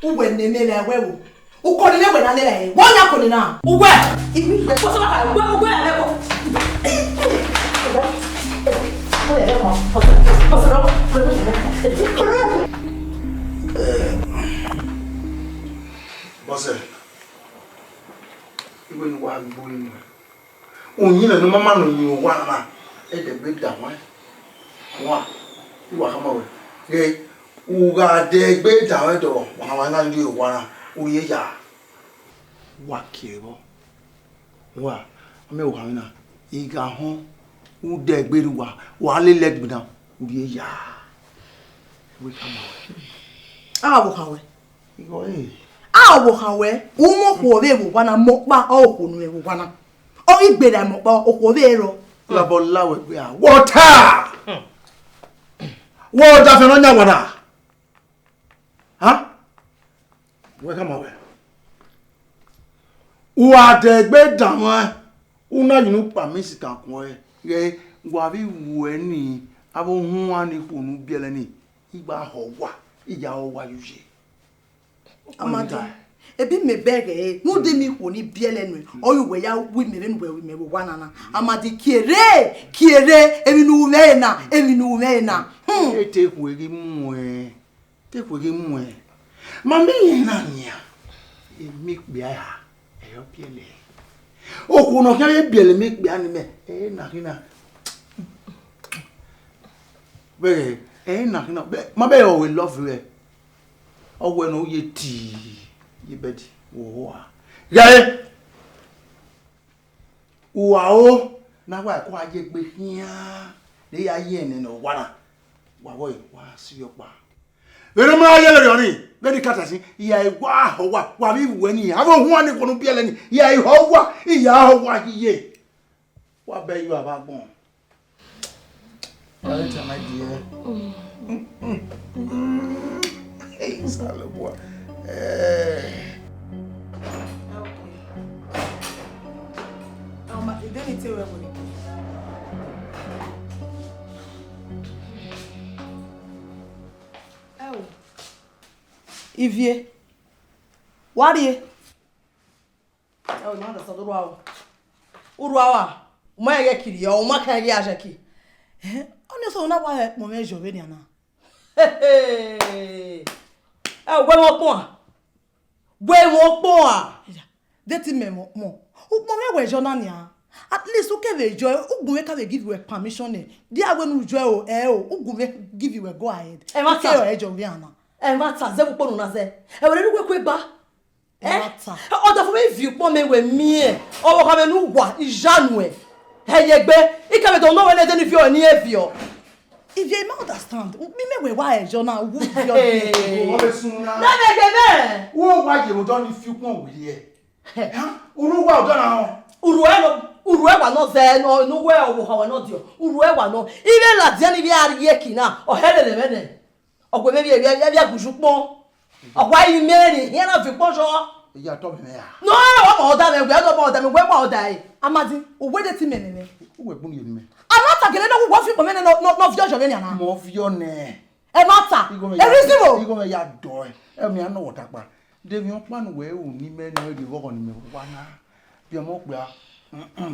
Uwẹ ne mẹ rẹ ẹvbo. Uko ni mẹ wẹ na nẹ rẹ. Wọ ya ko ni na. Uwẹ. Iwu wẹ. Bọsẹ, bọsẹ, uwẹ, uwẹ rẹ ẹvbo. Bọsẹ. Iwe ni wa gbo inu. Uyinmwẹ ne ọ ma ma nọ yin owa na, ẹdẹ gbe da wan. Wan, I wa khama wẹ, ghe, u gha dẹ egbe da wan dọ, wa na wa na rhie owa na, u rhie ya. Wa kie vbọ. Wa, amẹ ohanmwẹ na, I gha họn, u dẹ egbe rre uwa, wa lele ẹgbin na, u rhie ya. Wẹ khama wẹ. A wa vbe okhan wẹ. Igho ẹre. A wa vbe okhan wẹ, u mu okhuo vbe vbe owa na, mẹ ọkpa, ọ okhuo ne u vbe vbe owa na. Ọ ghi gberra mẹ ọkpa, okhuo vbe rrọọ. Labọ la wẹ gbe a. Water! Wẹ ọdafẹn ne ọ yan wa na. Ha? Wẹ khama wẹ. Uwa dẹ egbe danmwẹ, u na yin ukpa mẹ isikan kun ẹre, ghẹ wa vbe wu ẹre ni, avbe ohuan ni khuo ne u biẹlẹ ni, I gba họ wa, I ya họ wa ye uye. Amadi, ebi mẹ bẹghe ẹre, ne u de miẹn ikhuo ni biẹlẹ nuẹn, ọ ye uwẹ ya wu imẹ vbene uwẹ ru imẹ vbe owa na na. Amadi, kie rre, kie rre, emwi ne u ru mwẹ na, emwi ne u ru mwẹ na. Hmm. E te khue ghi mu ẹn, te khue ghi mu ẹn. Ma miẹn irẹn na nian, emọ ikpia ra, ẹ i re ọ biẹlẹ. Okhuo ne ọ khian vbe biẹlẹ emọ ikpia ni mẹ, ẹ i re na khin na. Vbẹghe, ẹ i re na khin na, ma bẹghe ọ wẹ love ruẹ. Ọ wẹ ne u ye tii ye bed, wo hoa. Ghe, uwa o, ne a wa ko a ye egbe khian, ne ya ye ẹnẹ ne ọ wa na, wa vbọ wa si ọkpa. Vbene ma ye vberriọ ni, vbene I ka ta sin, I ya wa họ wa, wa vbe wu ẹre ni, avbe ohuan ni khuo ne u biẹlẹ ni, I ya họ wa, I ya họ wa ye. Wa bẹ yo avbe agbọn. Later, my dear. Hey, Salobua. Eh. Ivie, wa rrie. Ẹ o, ma da sẹ ọdọ urhua o. Urhua wa. Ma ghẹ kiri, ọ ma kan ghi a zẹ ki. Eh, ọni sẹ na wa ẹkpọ mwẹ zọ vbenian na. Ẹ, wẹ mwẹ ọkpọnmwa. Wẹ mwẹ ọkpọnmwa. Iya, de te imẹ mwẹ ọkpọn. Ukpọn mwẹ wẹ zọ na nian. At least u kẹ vbe zọ, ugbẹn mwẹ ka vbe give wẹ permission nẹ. Dia wẹ ne u zọ o, ẹ o, ugbẹn mwẹ give wẹ go ahead. Ẹ ma ta. Ke ọ ẹ zọ vbe ana. Ẹ ma ta, zẹ vbe ukpọn na zẹ. Ẹ wẹ ne uwẹ ku egba. Ẹ? Ọ da fo vbe viọ ukpọn mẹ wẹ miẹn, ọvbokhan mwẹ ne uwa, iyanu ẹ. Hẹ ye egbe, I ka vbe dọ nọ wẹ nẹ ẹdẹ ne I viọ ẹre ne irẹn viọ. Ivie, I ma understand. Mi mẹ wẹ wa ẹzọ na, wu viọ. Hey. Wọ́n bẹ sun na. Lẹ́nu ẹgbẹ́ bẹ́ẹ̀. Wọ́n wá yẹ̀wò dán ní fi ukpọn wèrè ẹ̀. Hẹ. Hàn? Olúwa ọ̀dọ́ na hàn. Uru ẹ nọ, uru ẹ wà nọ zẹ nọ, inú wẹ ọvbokhan wẹ nọ diọ. Uru ẹ wà nọ. Ivie ladian ni ivie a rhie ẹki na, ọ hẹ lele mwẹ nẹ. Ọ gu mwẹ vbe, vbe, vbe, vbe aguzu ukpọn. Ọ wa ri mwẹ rhie, iran na viọ ukpọn zọ. Iya tọ mẹ ya. No, ọ ma ọda mwẹ, wẹ ọ ma ọda mwẹ, wẹ ma ọda ẹre. Amadi, uwẹ de te imẹ nẹ. Uwẹ gbunu ye mẹ. A ma ta gele na, wẹ fi ukpọn mwẹ nẹ, nọ, nọ, nọ viọ zọ vbe nian na. Mo viọ nẹ. Ẹ ma ta. Igho mẹ Ẹ ya, reason o. Igho mẹ ya dọ ẹ. Ẹ mi a nọ wọ takpa. De emwi ọkpa ne uwẹ ru ne imẹ ne ọ rhie vbe ọghọ ne imẹ wa na. Biẹ ọmọ okpia,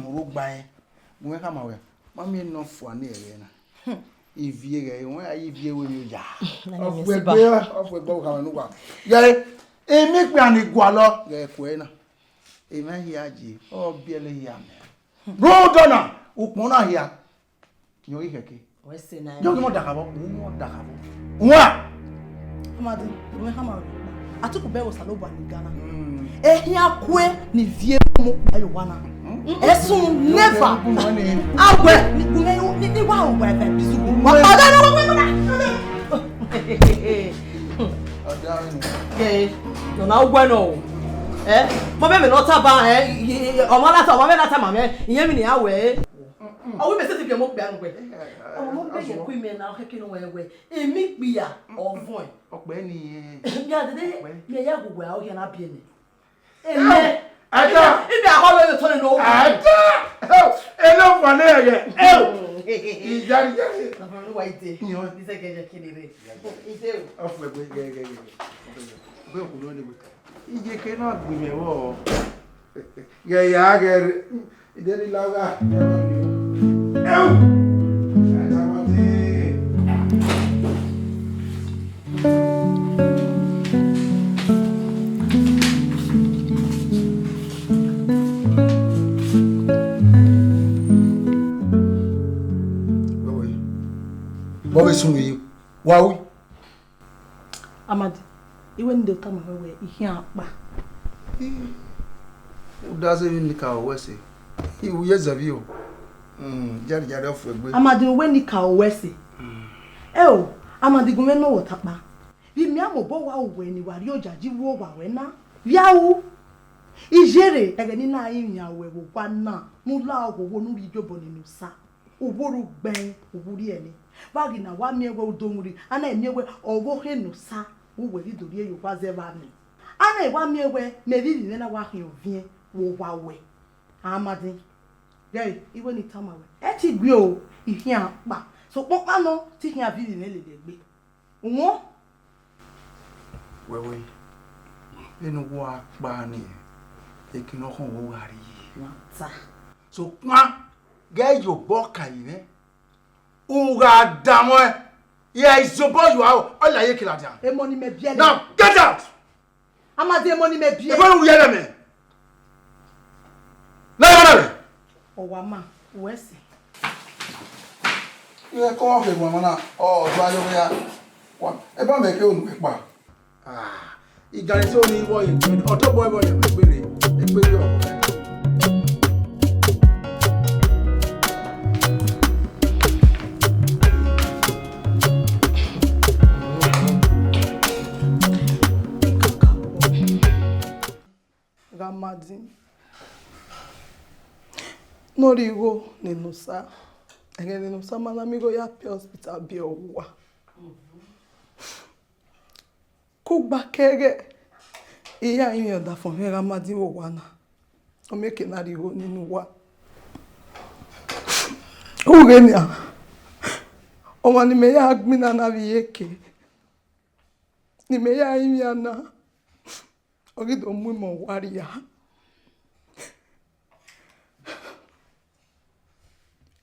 oro gba ẹn. Gu mwẹ khama wẹ, ma miẹn ne ọ fua ne ẹghẹ na. Ivie ghẹ, wẹ a ye ivie wẹ emwi oya. Nene Ọ mi fuẹ siba. Gbe, ọ fuẹ gbe ọvbokhan mwẹ ne uwa. Ghẹ, emikpia ni gualọ, ghẹ kuẹ na. Emwa hia je, ọ biẹlẹ hia mẹ. Rudọ na, ukpọn na hia. Yọ ghi khẹke. Wẹ sẹ na. Yọ ghi mọ dakhavọ, u mọ dakhavọ. Ua! Amadi, u mwẹ khama wẹ. Atuku bẹ Osanobua ni Ghana. Mm. Ehian kue ni viọ mu kpa ye owa na. Mm. Ẹsun never. Awẹ, ni, ni, ni, ni wa owa ẹfẹ bizu. Wa, ọdọ ni wa, wa, wa, wa. Ọdọ ni. Ke, nọ na wẹ nọ o. Eh, mo bẹ mẹ nọ taba, eh, i, i, ọmọ na ta, ọmọ mẹ na ta ma mẹ, iyẹn mi ni a wẹ. Ọ wẹ mẹ sẹtin biẹ mo kpẹ anu wẹ. Ọmọ mo bẹ yẹ ku imẹ na, ọ kẹkẹ nọ wẹ wẹ. Emikpia, ọ vọn. Ọkpẹ ni. Mia dede, Ọkpẹ. Mia ya gu wẹ, ọ hia na biẹ nẹ. Ẹmẹ. Ada. Ibi ahọ lọ tọ nẹ no. Ada. Ẹ lọ fọ ne yẹ. Ẹ. Ijari jari. Baba mi wa ide. Ni o. Ni se gẹjẹ kini re. Ide o. Ọfẹ gbe gẹgẹgẹ. Ọfẹ gbe. Ọfẹ gbe. Iye ke na gbe mẹ vbọ. Ghẹ ya ghẹ rre. Ide ni la gha. Ẹu. Ẹ ta ma ti. Vbọ vbe sunu yi? Wa wi. Amadi, iwẹ ne I do tama wẹ wẹ I khian kpa. Ih, u da zẹ emwi ne I ka ruẹ sẹ. I ru ye zẹvbe o. Hmm, jarijarri ọfẹ gbe. Amadi, uwẹ ne I ka ruẹ sẹ. Hmm. Ẹ o, Amadi, gu mwẹ nọ wẹ ọta kpa. Vbe imiamẹ obọ wa ru wẹ ne I wa rrie ojaji vbe owa ruẹ na? Via ru. Iyerre, ẹghẹ ne I na rinmwian ruẹ vbe owa na, ne u la owowo ne u rhie iyobọ nene Osa. Uwu rre ugbẹn, uwu rrie ẹre. Vbe a ghi na wa miẹn wẹ u do mwẹ urhi, a na miẹn wẹ ọvbokhan ne Osa, uwẹ ghi do rhie ye owa zẹ vbe amẹ. A na wa miẹn wẹ mẹ vbe ivbi mwẹ na wa khian ọviẹn vbe owa ruẹ. Amadi, ghẹ iwẹ ne I tama wẹ, ẹ te gbe o, I khian kpa. Sokpan ọkpa nọ te I khian viọ ivbi mwẹ lele egbe. Uhunmwu. Wẹwẹ, vbene uwa kpa nii, ekinọkhọn wo gha rrie. Wata. Sokpan, ghẹ ye obọ ka yi mwẹ. U gha danmwẹ, ya izobọ yua, ọ la ye kila dia. Emọ ne imẹ biẹ nẹ. Now, get out! Amadi, emọ ne imẹ biẹ. Ebo ne u ye ẹre mẹ. Na ya na rẹ. Ọ wa ma, wẹ sẹ. Ighẹ kọ ọkhe wan na, ọ dua yo ya. Wa, eba mẹ ke unu ekpa. Ah, igan eso ni wọ ye, ọtobọ ẹbọ ye, egbere, egbere ọ. Gha ma din. Ne ọ rhie igho nene Osa, ẹghẹ nene Osa ma na miẹn igho ya pay hospital bill owa. Kugba kẹghẹ, I ya rinmwian ọdafẹn mwẹ gha ma din vbe owa na, ọ miẹn eke ne a rhie igho nene uwa. Ughẹ nian, ọmwa ne imẹ ya gbinna na vbe iyeke, ne imẹ ya rinmwian na, ọ ghi do mu imẹ owa rria.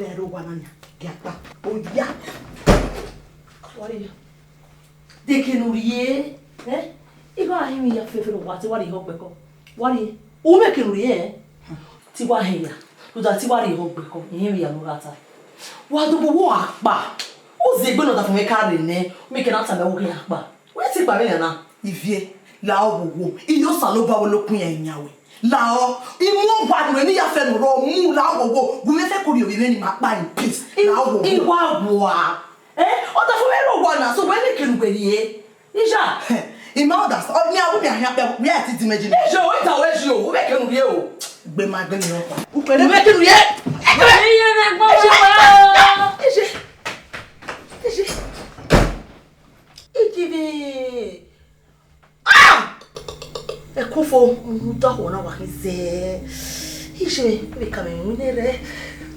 vbe rre owa na nia, gie a kpa. Oya. Wa rrie. De eke ne u rrie, eh? I gha họn emwi ya fẹfẹ ne uwa te wa rrie ehọ gbẹkọ. Wa rrie. U mwẹ eke ne u rrie, eh? Te I wa họn ya. Rhunmwuda te I wa rrie ehọ gbẹkọ, I họn emwi ya ne u gha ta. Wa do vbe owa kpa. U zẹ egbe ne ọdafẹn mwẹ ka rre nẹ, u miẹn eke ne a tama wẹ u ghi ya kpa. Wẹ te kpa vbenian na? Ivie, la oghogho, I ye Osanobua wẹ ne okun iran yan wẹ. La ọ, I mu owa nuẹn ne I ya fẹ ne u rrọọ mu, la oghogho, gu mwẹ fẹ ke u rhie ovbi mwẹ ne ima kpa in peace. La oghogho. I wa wa. Eh, ọdafẹn mwẹ rre owa na, so wẹ ne eke ne u wẹ rrie. Ija. I ma understand. Ọ, mi a wu mi a hian kpẹ, wẹ a ti di mẹ ji. Ije, o, ita wẹ ji o, u mwẹ eke ne u rrie o. Gbe ma gbe ni ọkpa. U kpere. U mwẹ eke ne u rrie. Ije. Ije. Ije. Ije vbe. Ah! Ẹkun fo, u da hua na wa khin zẹ. Ije, vbe ka mẹ winna rẹ,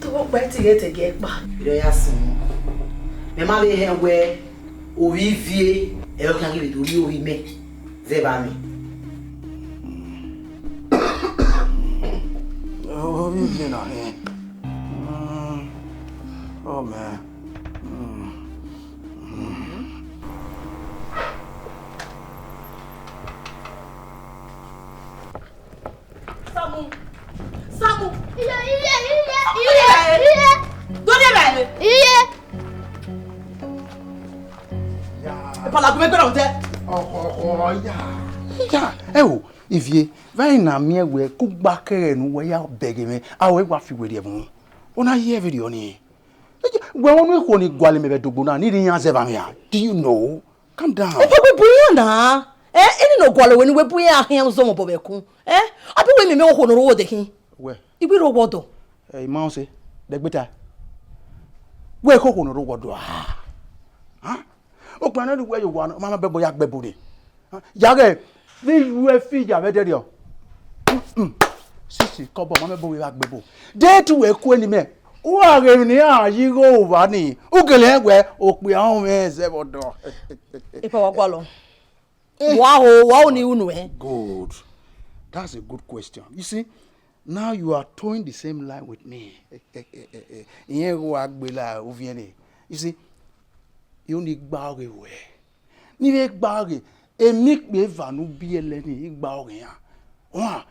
te ọ kpa ẹtin ghẹ te gie kpa. Erriọ ya sunu. Mẹ ma vbe hẹn wẹ, ovbi Ivie, ẹre ọ khian ghi vbe do rhie ovbi mẹ zẹ vba mẹ. Ovbi Ivie na hẹn. Mm. Oh, man. Mm. Samu. Samu. Iye, iye, iye, iye, iye. Dọni ẹre. Iye. Palagu me gbẹdọ tẹ. Ọkọ, ọkọ, ya. Ya, ẹ o, Ivie, vbe na miẹn wẹ kugba kẹghẹ ne uwẹ ya bẹghe mwẹ, a wẹ wa fi wẹ rhie ẹvbo. Ọ na ye ẹvbo rriọ nii. Wẹ ọnii ikhuo ni gualọ mẹ vbe ẹdogbo na, ne I rhie iran zẹ vba mẹ ra? Do you know? Calm down. Ipa wẹ bu iran na. Eh, eni ne ọ gualọ wẹ ne uwẹ bu iran khian zọmọ obọ vbe ẹkun. Eh, a bu wẹ miẹn mẹ okhuo ne ọ rre owa odẹ khin. Wẹ. I wẹ rre owa ọdọ. Eh, I ma rẹn ọse. Dẹgbeta. Wẹ khokho ne ọ rre owa ọdọ. Ah. Ah. Okpia ne ọ rhie uwẹ ye owa, ọ ma ma bẹbọ ya gbe ẹbu nii. Ya ghẹ, vbe I ru ẹ fi ya vbe ẹdẹrriọ. Mm, sisi kọbọ, ma mẹ ẹbọ vbe gha gbe ẹbu. De te uwẹ ku eni mẹ, u gha ghe emwi ne iran ye igho vba nii, u gele rẹn wẹ okpia ọnrẹn zẹ vbe ọdọ. Epa wa gualọ. Eh. Wa ho, wa ho ni unu ẹ. Good. That's a good question. You see, now you are towing the same line with me. Irẹn gho a gbela ovbi ẹre. You see, I ru ni gba ọghe ruẹ. Ne I vbe gba ọghe, emikpia eva ne u biẹlẹ nii, I gba ọghe iran. Ọna,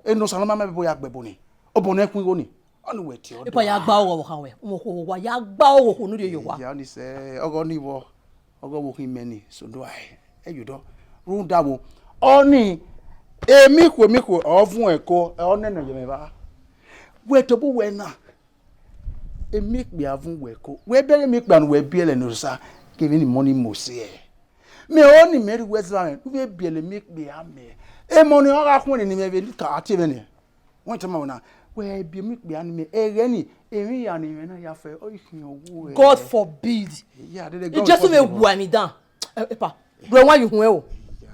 enosa ne ọ ma mẹ ẹbọ ya gbe ẹbu nii, obọ ne ẹ khuan igho nii, ọnii wẹ tie ọdọ. Epa ya gba ọghe ọvbokhan wẹ, ọmọ okhuo wa ya gba ọghe okhuo ne u rhie ye owa. Ya ni sẹ, ọghe ọnii vbọ. Ọghe ọvbokhan mẹ ni, so do I. Ẹ yo dọ. Rhunmwuda vbo? Ọni, emikhuo, emikhuo, ọ vuọn ẹko, ọ nene yọ mwẹ evba. Wẹ tobọ uwẹ na, emọ ikpia vuọn uwẹ ẹko. Wẹ bẹghe emọ ikpia ne uwẹ biẹlẹ ne Osa, kevbe ni mọ ni mose ẹe. Mẹ ọni mẹ rhie uwẹ zẹ vbe amwẹ, ne u vbe biẹlẹ emọ ikpia mẹ. Emọ ni ọ gha khuẹn ne imẹ vbe ka a tie mwẹ nẹ. Wẹ tama wẹ na, wẹ biẹ emọ ikpia ni mẹ, ẹghẹ ni, emwi hia ne imẹ na ya fẹ, ọ i khian wu ẹ. God forbid. Ya dede God Jesu forbid. Vbe wua emwi dan. Ẹ, epa, rhie ẹwaẹn ye uhunmwu ẹre o. Ya.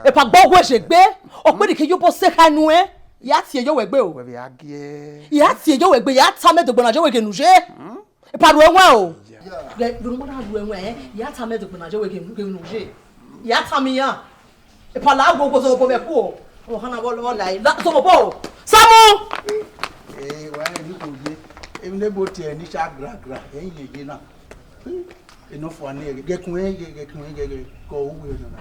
Epa, gbe ọghuẹ ye egbe, ọ kpe ne I ke ye obọ sẹ kha nuẹn, ya tie ye owẹ egbe o. Wẹ vbe a giẹ. Ya tie ye owẹ egbe, ya tama ẹdogbo na ye owẹ egbe ne u ye. Epa, rhie ẹwaẹn o. Ya. Rhie, rhie ẹwaẹn na, rhie ẹwaẹn, ya tama ẹdogbo na ye owẹ egbe ne u ye. Ya tama iran. Epa, la wo wo zo obọ mwẹ khuo. Ọmọ khama vbọ, vbọ la, la, zo obọ o. Samu! Eh, wa emwi kho ye. Emwi ne ebo tie ni cha gra gra, ẹ i yeye na. Enough for ane, ghẹ kun ẹ, ghẹ kun ẹ, ghẹ, ghẹ, kọ uwu ẹ nana.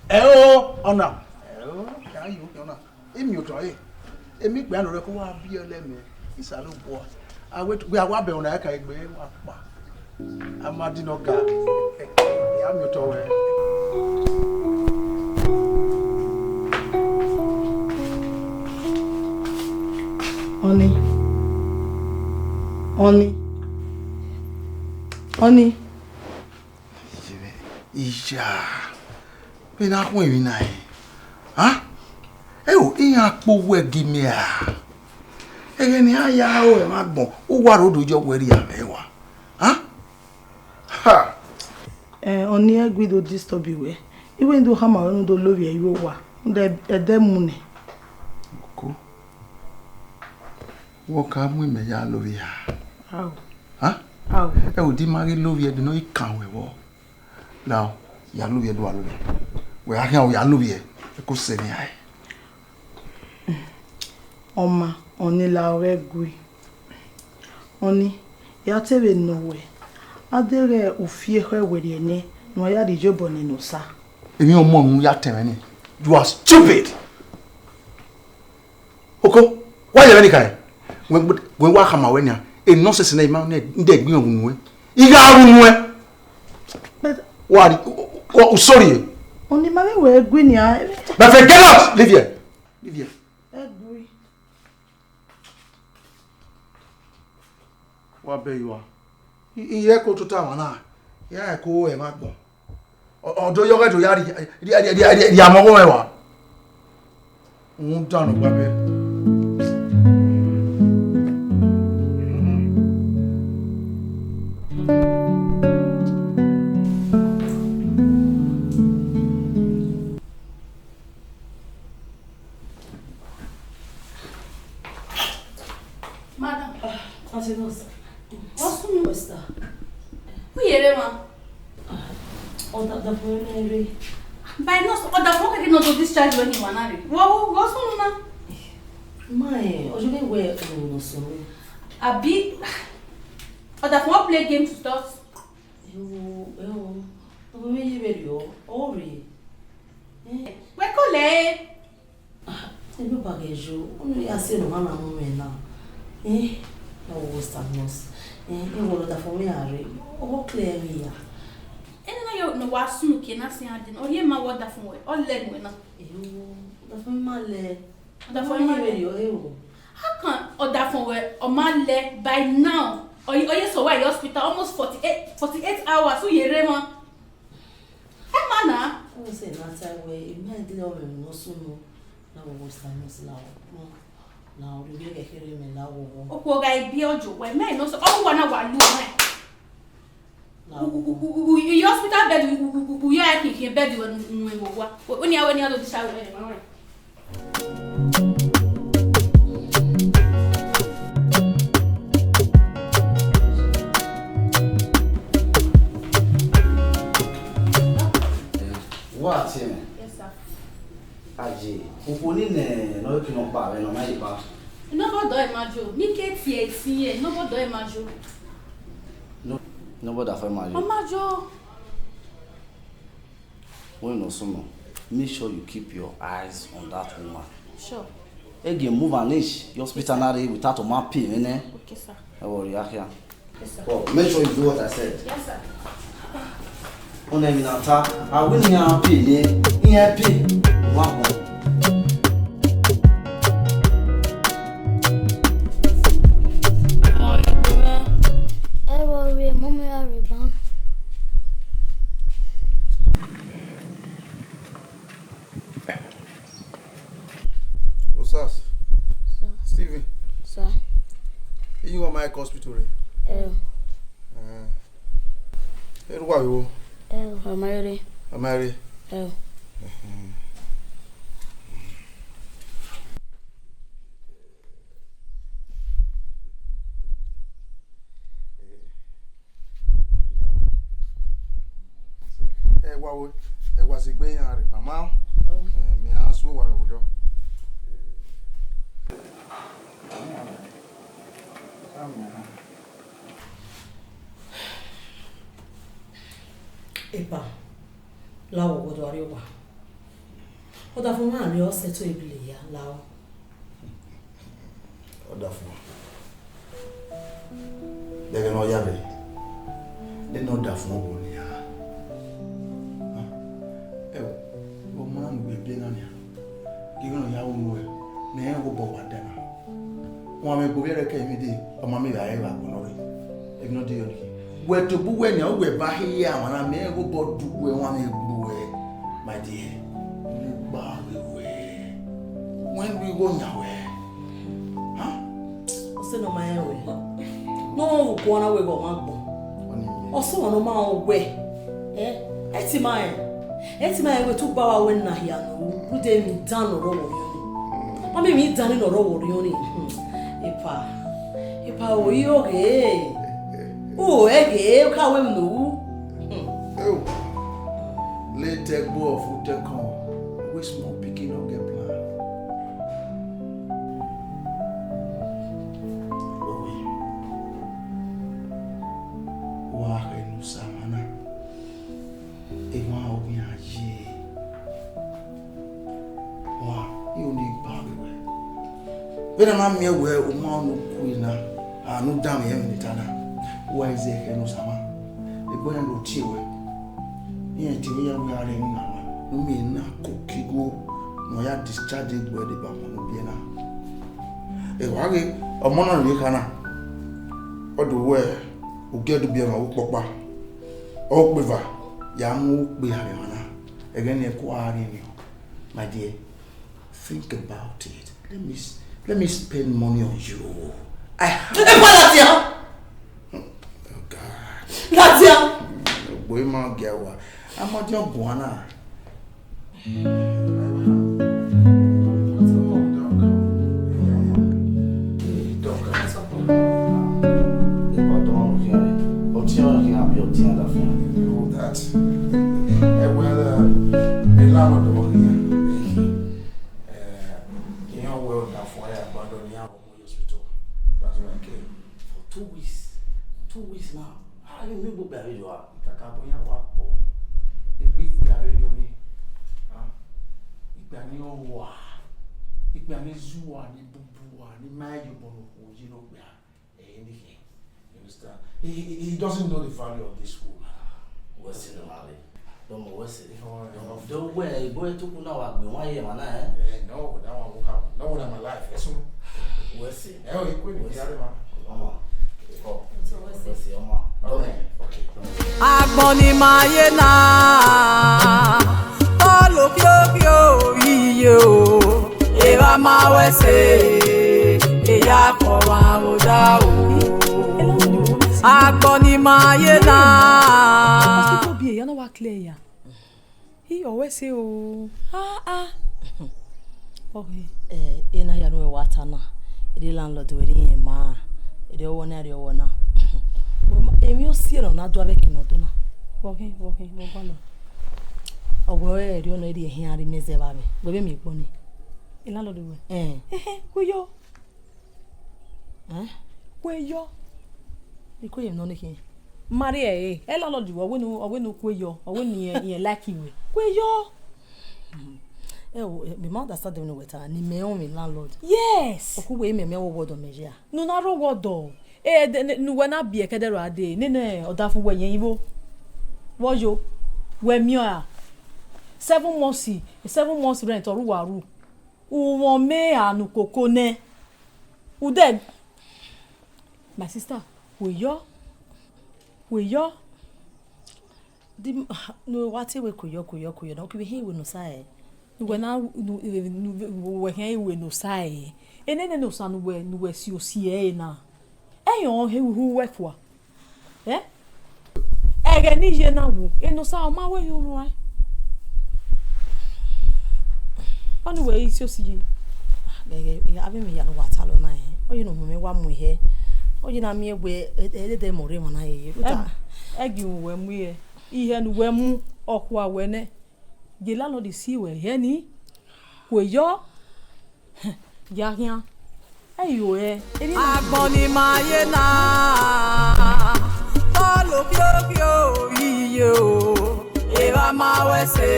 Ẹ o, ọna. Ẹ o, ya yo, ọna. Emiotọ ẹre, emọ ikpia ne ọ rre ẹko wa biẹlẹ mẹ, Osanobua. A wẹ, wẹ a wa bẹghe ọna ka egbe wa kpa. A ma di nọ ga, ya miotọ ruẹ. Ọni, ọni, ọni. Iya, vbene a khuẹn emwi na rẹn, a? Ẹo, iran kpe owẹ gie mẹ ra? Ẹghẹ ne iran ya ro ẹmwẹ agbọn, uwa rre odọ yọ wẹ rhie amwẹ wa, a? Ha! Eh, ọni ẹgui do disturb wẹ. I wẹ ne u do khama wẹ ne u do lovbiẹ ye owa, rhunmwuda ẹdẹ mu nẹ. Oko, wẹ ọ ka mu imẹ ya lovbiẹ ra? Ao. Ha? Ao. Ẹo, de ima ghi lovbiẹ, de ne ọ ghi kan wẹ vbọ? Lao, ya lovbiẹ, do a lovbiẹ. Wẹ a khian, ya lovbiẹ, ẹko sẹ ne iran re. Ọma, ọni la ọghe ẹgui. Ọni, ya te vbe nọ wẹ, a deghẹ u fi ekhọe werriẹ nẹ, ne uwa ya rhie iyobọ nene Osa. Emwi ọmọ ne u ya tẹn mwẹ ni, you are stupid. Oko, wa yẹ vbẹ ni khae? Wẹ, wẹ wa khama wẹ nian, e nonsense na, ima ne, nde gbe iran unu ẹ. I gha unu ẹ. But wa ri, o, o, o, sorry. Ọni ma vbe wẹ gui nian. My friend, get out! Leave here. Leave here. Ẹ gui. Wa bẹ yua. I, i ye ẹko tota mwa na. Ya ẹko ẹmwẹ agbọn. Ọ, ọ do yọghẹ do ya rhie, rhie, rhie amẹ ọghọ mwẹ wa. Rhunmwuda ne ọ gba bẹẹ. Madam. Ah, Aunty Nurse. What's wrong, sister? Who you ever? Ah, ọdafọn ne rre. By nurse, ọdafọn kẹkẹ nọ do discharge wẹ ni wa na rre. Wọ, wọ, what's wrong na? Ma, eh, ọjọ ghe wẹ ọmọ nọ sunu. Abi, ọdafọn play game to start. Ẹo, ẹo, ọmọ mwẹ ye vberriọ, ọ rre. Eh. Wẹ ko lẹ e? Ah, ebe ọ ba ghẹ yo, unu ya sẹ ne ọ na mu mwẹ na. Eh, na wo Osa Nurse. Eh, ẹ wọrọ ọdafọn mwẹ a rre, ọ clear ẹmwẹ ya. Ena na yo ne wa sunu kie na si iran dee, ọ rhie ma wẹ ọdafọn wẹ, ọ lẹ nuẹ na. Ẹo, ọdafọn ma lẹ. Ọdafọn ma lẹ. Vberriọ ẹo. How can ọdafọn wẹ ọ ma lẹ by now? Ọ ye, ọ ye sẹ uwa ye hospital almost forty-eight, forty-eight hours, u ye rre emwa. Ẹ ma na. Ọ sẹ ne a ta wẹ, emwi a i dee ọmwẹ ne ọ sunu, na wo Osa Nurse la o. La o, rhie ghẹ kherhe mẹ la wo. Okhuo gha i biẹ ọjọ wẹ, mẹ ne ọ sẹ, ọ wa na wa lu mẹ. U, u, u, u, u, u, u, hospital bed, u, u, u, u, u, ya khin khin bed wẹ nu, nu, nu, wa. Wẹ, wẹ ni a, wẹ ni a do disa wẹ. Wa tie mẹ. Yes, sir. Aye, okhuo ni nẹ, ne ọ khin ọkpa vbe ne ọ ma ye ba. Nobody ma jo, mi ke tie esi ye, nobody ma jo. No, nobody afẹ ma ye. Ọ ma jo. When you know someone, make sure you keep your eyes on that woman. Sure. Ege move an inch, your hospital na dey without a man pay, nene. Okay, sir. Ẹ worry, Akia. Yes, sir. But make sure you do what I said. Yes, sir. Ọna emwi ne a ta, a wẹ ne iran pay ye, iran pay, wa họn. Ẹ vbe ọ rre, mummy ra rre ban. Osas. Sir. Stephen. Sir. Iye uwa ma ke hospital rre? Ẹo. Eh. Erha uwa vbe wo? Ẹo. Ọ ma rre. Ọ ma rre? Ẹo. Mhm. Ẹ wa we, ẹ wa zẹ egbe iran rre, mama. Ẹ, mẹ a su owa vbe odọ. Epa, la wo gọdọ arri owa. Ọdafẹn ma rrie ọsẹ to ebile ya, la o. Ọdafẹn. Dẹghẹ ne ọ ya vbe, de ne ọdafẹn ọvọ nian. Ẹ o, ọ ma na mu egbe na nian. Gẹgẹ ne ọ ya ru nuẹ, mẹ rẹn ghe obọ wa da na. Wan mwẹ gbe ovbi ẹre kẹ emwi dee, ọ ma miẹn vbe a re vbe agbọn nọ rre. Emwi ne ọ de yọ nii. Wẹ tobọ uwẹ nian, uwẹ ba he ye amwa na, mẹ rẹn ghe obọ du wẹ, wan mwẹ gbe uwẹ, my dear. Ne u gba ghe wẹ. Wẹ lu igho yan wẹ. Huh? Ọsẹ ne ọ ma rẹn wẹ. Ne ọ vbe guan na wẹ ghe ọ ma gbọn. Ọni mẹ. Ọsẹ ọmwa ne ọ ma rẹn wẹ. Eh? Ẹ ti ma rẹn. Ẹ ti ma rẹn wẹ te u ba wa wẹ na hia nọ, rhunmwuda emwi dan ne ọ rre ọvbokhan nii. Ma miẹn emwi dan ne ọ rre ọvbokhan nii. Hmm. Epa. Epa, o i oghe. O ẹghe, ka wẹ emwi ne u. Hmm. Oh. Late ẹgbo of Utekọn, wey small pikin no get plan. Owe, wa khẹ ne u sa mwa na, emwa ọ ghi a ye. Wa, I ho ne I ba vbe wẹ. Vbene a na miẹn wẹ u ma ne u ku na, a ne u danmwẹ ẹmwẹ ne I ta na, wa i zẹ khẹ ne u sa mwa. Egbe ọnrẹn do tie wẹ. Iran tie wẹ ya wẹ a rre emwi na nọ, ne u miẹn na koko igho ne ọ ya discharge egbe deba ọmọ ne u biẹ na. Ẹ wa ghe, ọmọ na ne u kha na, ọ do wẹ, u gie do biẹ ọmwa vbe ukpọkpa, ọ kpe eva, ya mu ukpe ha vbe emwa na, ẹghẹ ne ẹko a rre emwi. My dear, think about it. Let me s- let me spend money on you. I have Ẹ pa ladian! Oh God. Ladian! Ogbo ima gia wa. Amadian guan na. Ọtiọnrẹn khian, ọtiọnrẹn khian, abi ọtiọnrẹn khian. Oh, that. Eh, well, uh, a landlord over here. Eh, iran wẹ ọdafẹn ya abandon iran vbe hospital. That's why I came. For two weeks. Two weeks now. How you make go bury you are? Kakabọ iran wa kpọ. Egbe ikpia vbe rriọ ni. Ah, ikpia ni rọn uwa. Ikpia ni zu uwa, ni bubu uwa, ni ma ye obọ ne okhuo ye ne okpia. Eh, anything. You understand? He, he, he doesn't know the value of this school. Wẹ sẹ ne ma re. Dọmọ wẹ sẹ. He don't know. Do wẹ ebo etuku na wa gbe wan ye emwa na, eh? Eh, no, that one won't happen. Not when I'm alive. Yes, sir. Wẹ sẹ. Eh, oh, you quit me. Ọmọ. Wẹ sẹ, ọmọ. All right. Okay. Agbọn ni ma ye na, tolo kiokio iye o, evba ma wẹ sẹ, eya kọ wa oda o. Agbọn ni ma ye na. Hospital bill, you know what clear here? He always say, oh, ah, ah. Okay. Eh, ena hia nu wa ta na. Ede landlord wẹ rẹn ma. Ede ọwọ na, ede ọwọ na. Emwi ọ si ẹre na do avbe kin nọ do na. Vbọ khin, vbọ khin, vbọ gualọ. Ọ wẹ ẹre ọ nọ rhie ehian rhie imẹ zẹ vbe amẹ. Wẹ vbe miẹn egbe ọnii. Landlord wẹ? Eh. Ehe, wẹ yọ. Eh? Wẹ yọ. Ikue ye nọ ni khin. Ma rhie ẹre, ẹ landlord wẹ, ọ wẹ ne u, ọ wẹ ne u kue yọ, ọ wẹ ne irẹn, irẹn like wẹ. Kue yọ. Ẹ o, eh, mẹ ma understand dem ne wẹ ta, ne imẹ rọnmwẹ landlord. Yes. Ọ khu wẹ imẹ mẹ wọ wọdọ mẹ ya. Ne u na rre wọdọ. Eh, de, ne, ne uwẹ na biẹ kẹdẹ rua dee, nene ọdafẹn wẹ yẹn ivbo. Vbọ yo? Wẹ miẹn ọnrẹn? Seven months, seven months rent ọ ru wa ru. Uvọn mẹ ra ne ukoko nẹ. Udẹ, my sister, wẹ yọ, wẹ yọ. Di ne wa te wẹ kuyọ kuyọ kuyọ na, okivbi hin wẹ ne osa ẹre. Wẹ na, wẹ khian wẹ ne osa ẹre. Enene ne osa ne uwẹ, ne uwẹ si osi ẹre na. Ẹyọn he hu wẹ fua. Eh? Ẹghẹ ne I ye na wu, Enosa ọ ma wẹ ye unu rae. Ọni wẹ i si osi ye. Ghẹghẹ, avbe emwi hia ne uwa talọ na rẹn, ọ ye ne uhunmwu mwẹ wa mu hẹ. Ọ ye na miẹn wẹ ẹdẹdẹ mọ rre emwa na ye. Ẹgi uwẹ mu hẹ, ihẹ ne uwẹ mu, ọ khua wẹ nẹ. Ye landlord si ruẹ hẹ ni, kue yọ, ya khian. Ẹi yo hẹ, erriọ na. Agbọn ni ma ye na, bọọlu kiokio iye o, evba ma wẹ ẹse,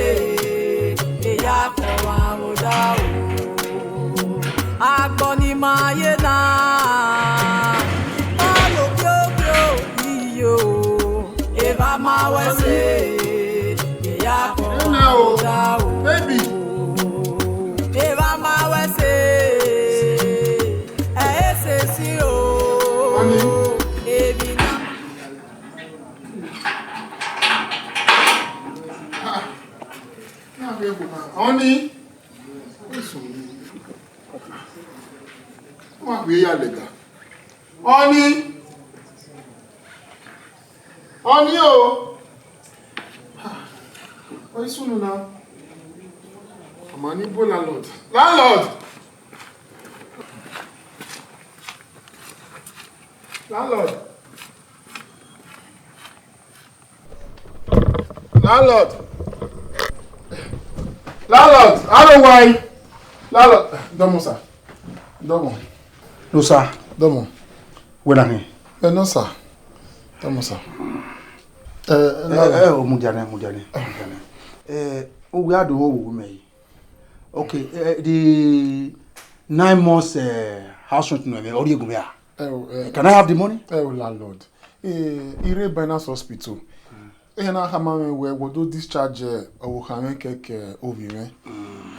eya kọ wa vbe odaro. Agbọn ni ma ye na, bọọlu kiokio iye o, evba ma wẹ ẹse, eya kọ wa vbe odaro. Baby. Evba ma wẹ ẹse, ẹ i sesi o. Honey. Ebi na. Ah, na vbe ẹvbo na. Honey. Wẹ sunu. Ọ ma kue ya lẹga. Honey. Honey o. Ọ i sunu na. Ọ ma ni bu landlord. Landlord! Landlord! Landlord! Landlord! Aro wa yi! Landlord! Dọmọ, sir. Dọmọ. No, sir. Dọmọ. Wẹ na hin? Eh, no, sir. Dọmọ, sir. Eh, eh, landlord. Eh, eh, o mudia nẹ, mudia nẹ, mudia nẹ. Eh, uwẹ a do vwo vbe mẹ yi. Okay, eh, the nine months, eh, house rent nuẹn mwẹ, ọ rhie gun mwẹ a? Ẹ o, eh, can I have the money? Ẹ o, landlord. Eh, I rre Binance Hospital. Ehẹn na khama mwẹ wẹ, wẹ do discharge, eh, ọvbokhan mwẹ kẹkẹ ovbi mwẹ.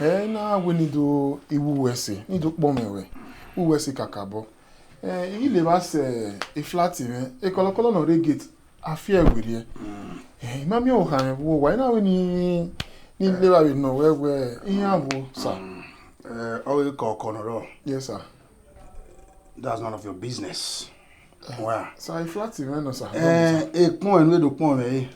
Ẹ na wẹ ne I do, I wu uwẹ ẹse, ne I do kpọ mwẹ wẹ, wu uwẹ ẹse kakabọ. Eh, I ghi lele evba sẹ, eh, flat mwẹ, ekọlọkọlọ ne ọ rre gate, a fi ẹe werriẹ. Eh, I ma miẹn ọvbokhan mwẹ vbe uwu owa, I na wẹ ne I, ne I lele evba vbe nọ wẹ, wẹ iran vbo, sir. Eh, ọ ghi kọkọ nọ rrọọ. Yes, sir. That's none of your business. Well, sir, e flat mwẹ nọ, sir. Eh, ekpọnmwẹ ne u do kpọnmwẹ ẹre.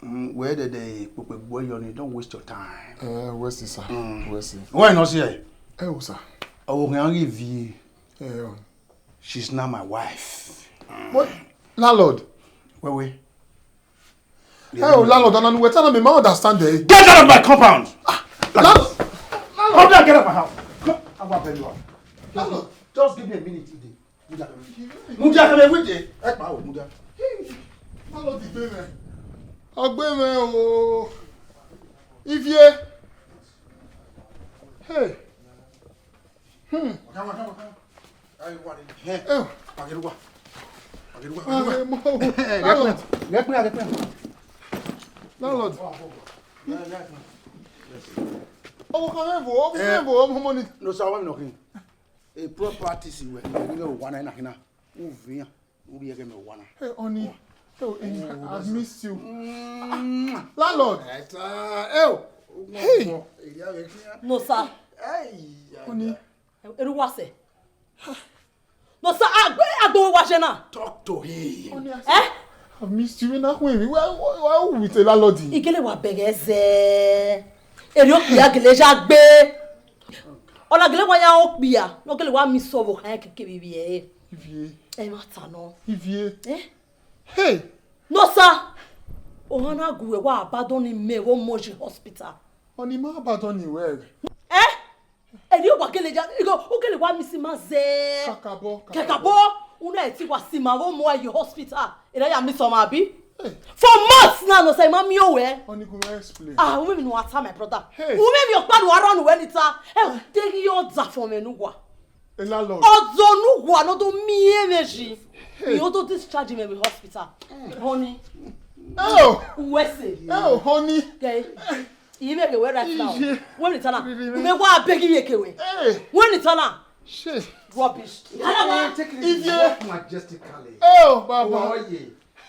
Mm, wẹ dẹdẹ kpokpo egbe yọ ni, don't waste your time. Eh, wẹ si, sir. Mm. Wẹ si. Wẹ nọ si ẹe? Ẹ o, sir. Ọvbokhan ghi viẹ. Ẹ o. She's now my wife. What? Landlord? Wẹ wẹ. Ẹ o, landlord, ọna ne uwẹ ta na, me ma understand ẹre. Get out of my compound! Ah, landlord, landlord. Come down, get out of my house. Come, I will bail you out. Landlord. Just give me a minute today. Mudia. Mudia, come here, wait there. Ẹ pa o, mudia. Landlord, igbe mwẹ. Ọ gbe mwẹ o. Ivie. Hey. Hmm. Waka, waka, waka. Ayi, wa de. Hẹn. Eh. Wa gẹrẹ wa. Wa gẹrẹ wa. Ah, eh, mo. Landlord. Gẹpẹ, gẹpẹ. Landlord. Wa, wa, wa. Yeah, yeah, yeah. Ọvbokhan mwẹ vbo, ọvbokhan mwẹ vbo, ọmọ, ọmọ ni. No, sir, wa mi nọ khin. A property si wẹ, ne owa na na khin na. U vian. U rhie ẹghẹ mẹ owa na. Hey, honey. Oh, oh, I've missed you. Mm. Landlord. Ẹta, ẹ o. Hey. No, sir. Hey, honey. Eru wa sẹ. No, sir, agbe, agbe wa jẹ na. Talk to him. Honey, I, eh? I've missed you. Na khu emwi. Why, why, why with a landlord? I gele wa bẹghe zẹ. Eri okpia gele ya gbe. Ọ na gele wa ya okpia, ne ọ gele wa miss ọvbokhan keke vbe ivie ẹre. Ivie. Ẹ ma ta nọ. Ivie. Eh? Hey! No, sir. Ohan na gu wẹ wa abandon mẹ vbe ọmọ ye hospital. Ọni ma abandon wẹ. Eh? Ẹri wa gele ya, igho, u gele wa miss ma zẹ. Kakabọ, kakabọ. Kakabọ, una ẹ ti wa si ma vbe ọmọ ye hospital. Ẹ na ya miss ọmọ abi? Hey. For months now, no, sir, I ma miẹn owẹ. Honey, come explain. Ah, u mwẹ emwi ne uwa ta, my brother. Hey. U mwẹ emwi ọkpa ne uwa rọ ne uwẹ ni ta. Ẹ, te ghi ọdafọn mwẹ ne uwa. A landlord. Ọdọ ne uwa ne ọ do miẹn mwẹ yi. Hey. I ọ do discharge mwẹ vbe hospital. Honey. Oh, Uwẹ sẹ. Oh, honey. Kẹ, I mẹ ke wẹ right now. Iye. Wẹ ni tana. Riri. Mẹ wa beg iye ke wẹ. Hey. Wẹ ni tana. Shit. Rubbish. Take it easy. Iye. Walk majestically. Oh, Baba. Oh, yeah.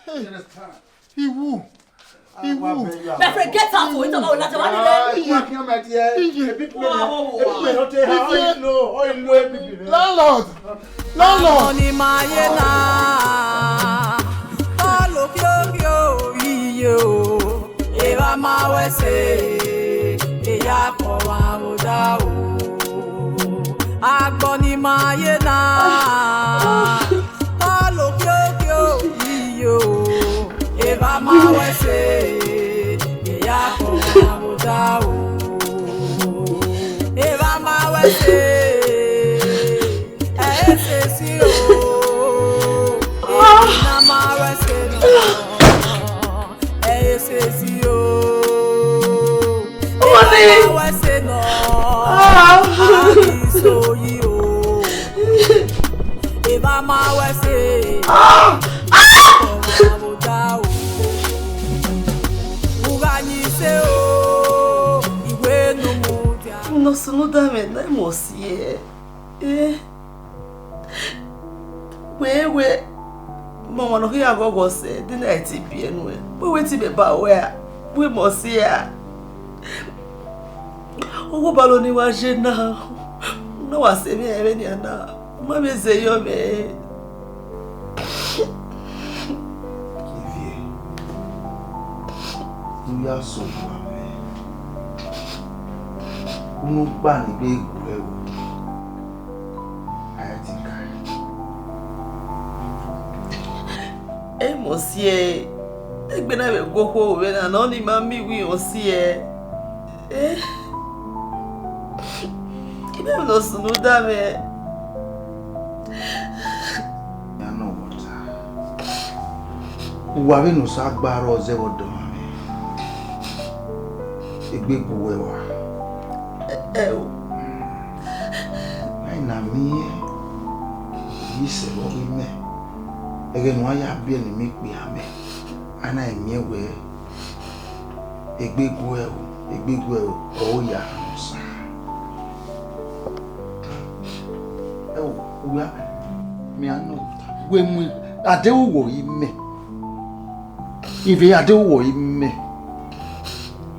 Hey. You understand? Iwu. Iwu. My friend, get out. It's about that one. Ah, you can't, my dear. Iye. A big man. Wow. A big man, don't tell her. Iye. Oh, you know, oh, you know, a big man. Landlord. Landlord. Ọni ma ye na, ọlọ kiokio iye o, evba ma wẹ sẹ, eya kọ wa vbe odaro. Agbọn ni ma ye na, ọlọ kiokio iye o, evba ma wẹ sẹ, eya kọ wa vbe odaro. Evba ma wẹ sẹ, ẹ i sẹ esi o, emwi ne a ma wẹ sẹ nọ, ẹ i sẹ esi o, emwi ne a ma wẹ sẹ nọ, a ghi so yi o, evba ma wẹ sẹ, ọmwa vbe odaro, u gha yin sẹ o, iwẹ ne u mu dia. Ne ọ sunu da mwẹ ne mọ si ẹ. Eh, wẹ, wẹ, mẹ ọmwa ne ọ khian ghọghọ sẹ, de na ti biẹ nuẹn, wẹ, wẹ te mẹ ba ruẹ a, wẹ mọ si a. Ọghe ọbalo ne I wa ye na, ne ọ wa sẹ mwẹ ẹmwẹ nian na, ma vbe zẹ yọ mwẹ. Ivie, u ya sẹ owa mwẹ, unu gba ne I vbe gu ẹ o. Ẹ mọ si ẹ, egbe na vbe gu okhuo vbe na, ne ọ ni ma miẹn iwinna si ẹ. Eh, I vbe emwi ne ọ sunu da mwẹ. Ya nọ wọta. Uwa vbene Osa gba rrọọ zẹ vbe ọdọ mwẹ, egbe gu uwẹ rua. Ẹ, ẹ o. A i na miẹn, I sẹ vbe ọ ghi mẹ. Ẹghẹ ne uwa ya biẹ ne imẹ ikpia mẹ, a na miẹn wẹẹ, egbe gu ẹ o, egbe gu ẹ o, ọ ya rhan Osa. Ẹ o, uwa, mẹ a nọ, wẹ mu adeghẹ uwẹ ọre I mẹ. Ivie, adeghẹ uwẹ ọre I mẹ.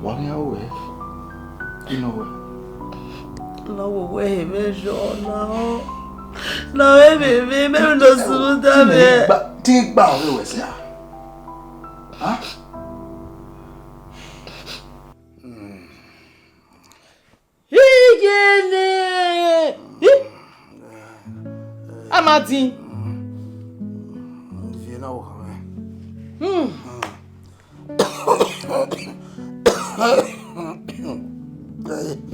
Wa khian ru ẹre. I nọ wẹ. Na wo wẹ he mwẹ yọ, na ọ. Na ọ emwi mwẹ, mẹ emwi ne ọ sunu da mwẹ. Te I gba, te I gba ọre wẹ sẹ a? Huh? Iye ne! Ih! Amadi. Viẹ na wo khama. Hmm.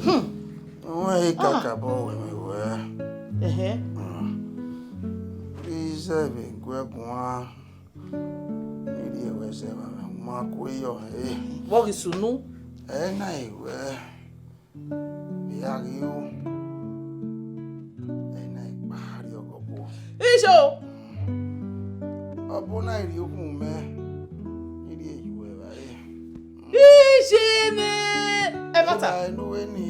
Hmm. Wẹ i kakabọ wẹ mwẹ wẹ. Ẹhẹ. Hmm. Ize vbe gu ẹ guan. Ne I rhie ruẹ sẹ evba mwẹ, u ma ku yọ, eh. Vbọ ghi sunu? Ẹ na i ruẹ, vbe a ghi ru, ẹ na i kpa rrie ọghe ọbo. Iso! Ọbo na i rhie okhuo mẹ, ne I rhie ye uẹ evbare. Iye ne ẹmwata. Ọna enu eni,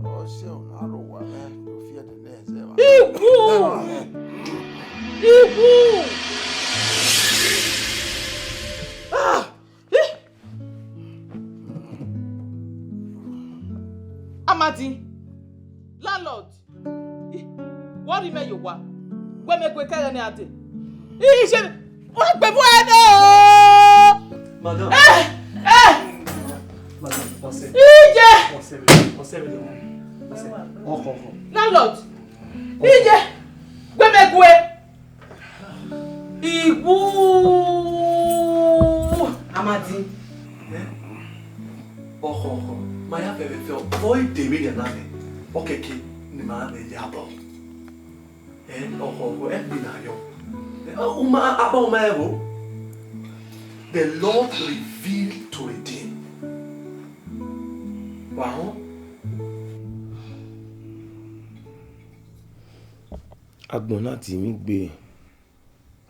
ọ si ọna aro owa mwẹ, do fi ẹdẹ nẹ zẹ evba. Iwu! Iwu! Ah! Ih! Amadi, landlord, ih, wẹ ọ rhie mẹ ye owa, wẹ mẹ gue kẹghẹ ne a dee. Iye, wa gbe vbe ẹdẹ o! Madam. Eh, eh! Madam, ọsẹ. Iye! Ọsẹ, ọsẹ, ọsẹ. Ọkọ, ọkọ. Landlord, iye, wẹ mẹ gue. Iwu! Amadi. Eh? Ọkhọ, ọkhọ, ma ya fẹ vbe fẹ, ọ i de vbenian na nẹ, ọ kẹke ne ima vbe ya abọ. Eh, ọkhọ, ọkhọ, ẹ gbe na yọ. Eh, ọ, u ma, abọ u ma ẹvbo. The Lord reveal to redeem. Wa họn? Agbọn na dinmwi gbe,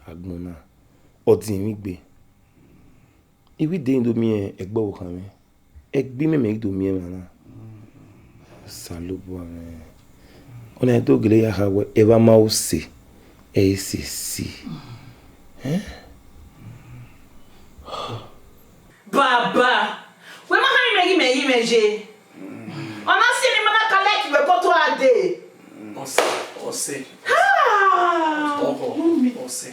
agbọn na, ọ dinmwi gbe. I wẹ I de do miẹn ẹgbẹe ọvbokhan mwẹ, ẹgbẹe imẹ mẹ I do miẹn emwa na. Osanobua mwẹ. Ọna do gele ya kha wẹ evba ma use, ẹ i sẹ esi. Eh? Baba, wẹ ma kha rinmwian ghe imẹ ye imẹ ye. Ọ na si emwi ma na ka like wẹ ko to a dee. Ọse, ọse. Ha! Ọhọ, ọse.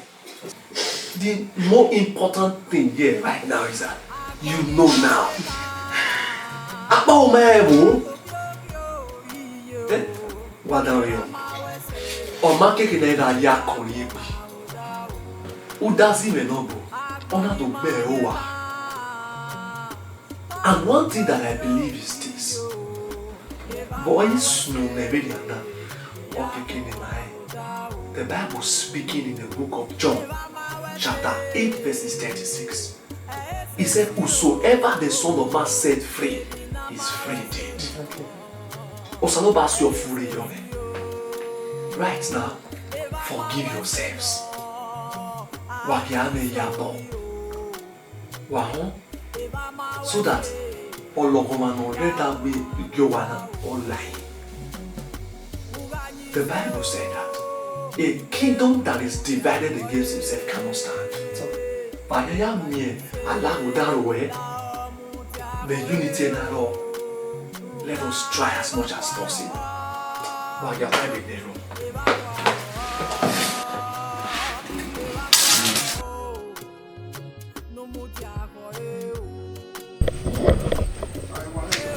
The more important thing here right now is that you know now. Akpa o ma ẹvbo. Eh? Wa da rẹn. Ọ ma keke ne a gha ya kọrin egbe. Udazi mwẹ nọ bọ, ọ na do gbe ẹre owa. And one thing that I believe is this. Vbe ọ i sunu ne vberriọ na, ọ keke ne ma rẹn. The Bible speaking in the book of John, chapter eight, verses thirty-six. He said, "Whosoever the Son of Man set free is free indeed." Osanobua si ọ furre yọ mwẹ. Right now, forgive yourselves. Wa gie amẹ ya bọ. Wa họn, so that ọlọghọmwa ne ọ rre da gbe igie owa na, ọ la ẹe. The Bible said that a kingdom that is divided against himself cannot stand. Vbe a ya miẹn alaghodaro ruẹ vbe unity na rrọọ, let us try as much as possible. Wa ya ta vbe nẹ rrọọ.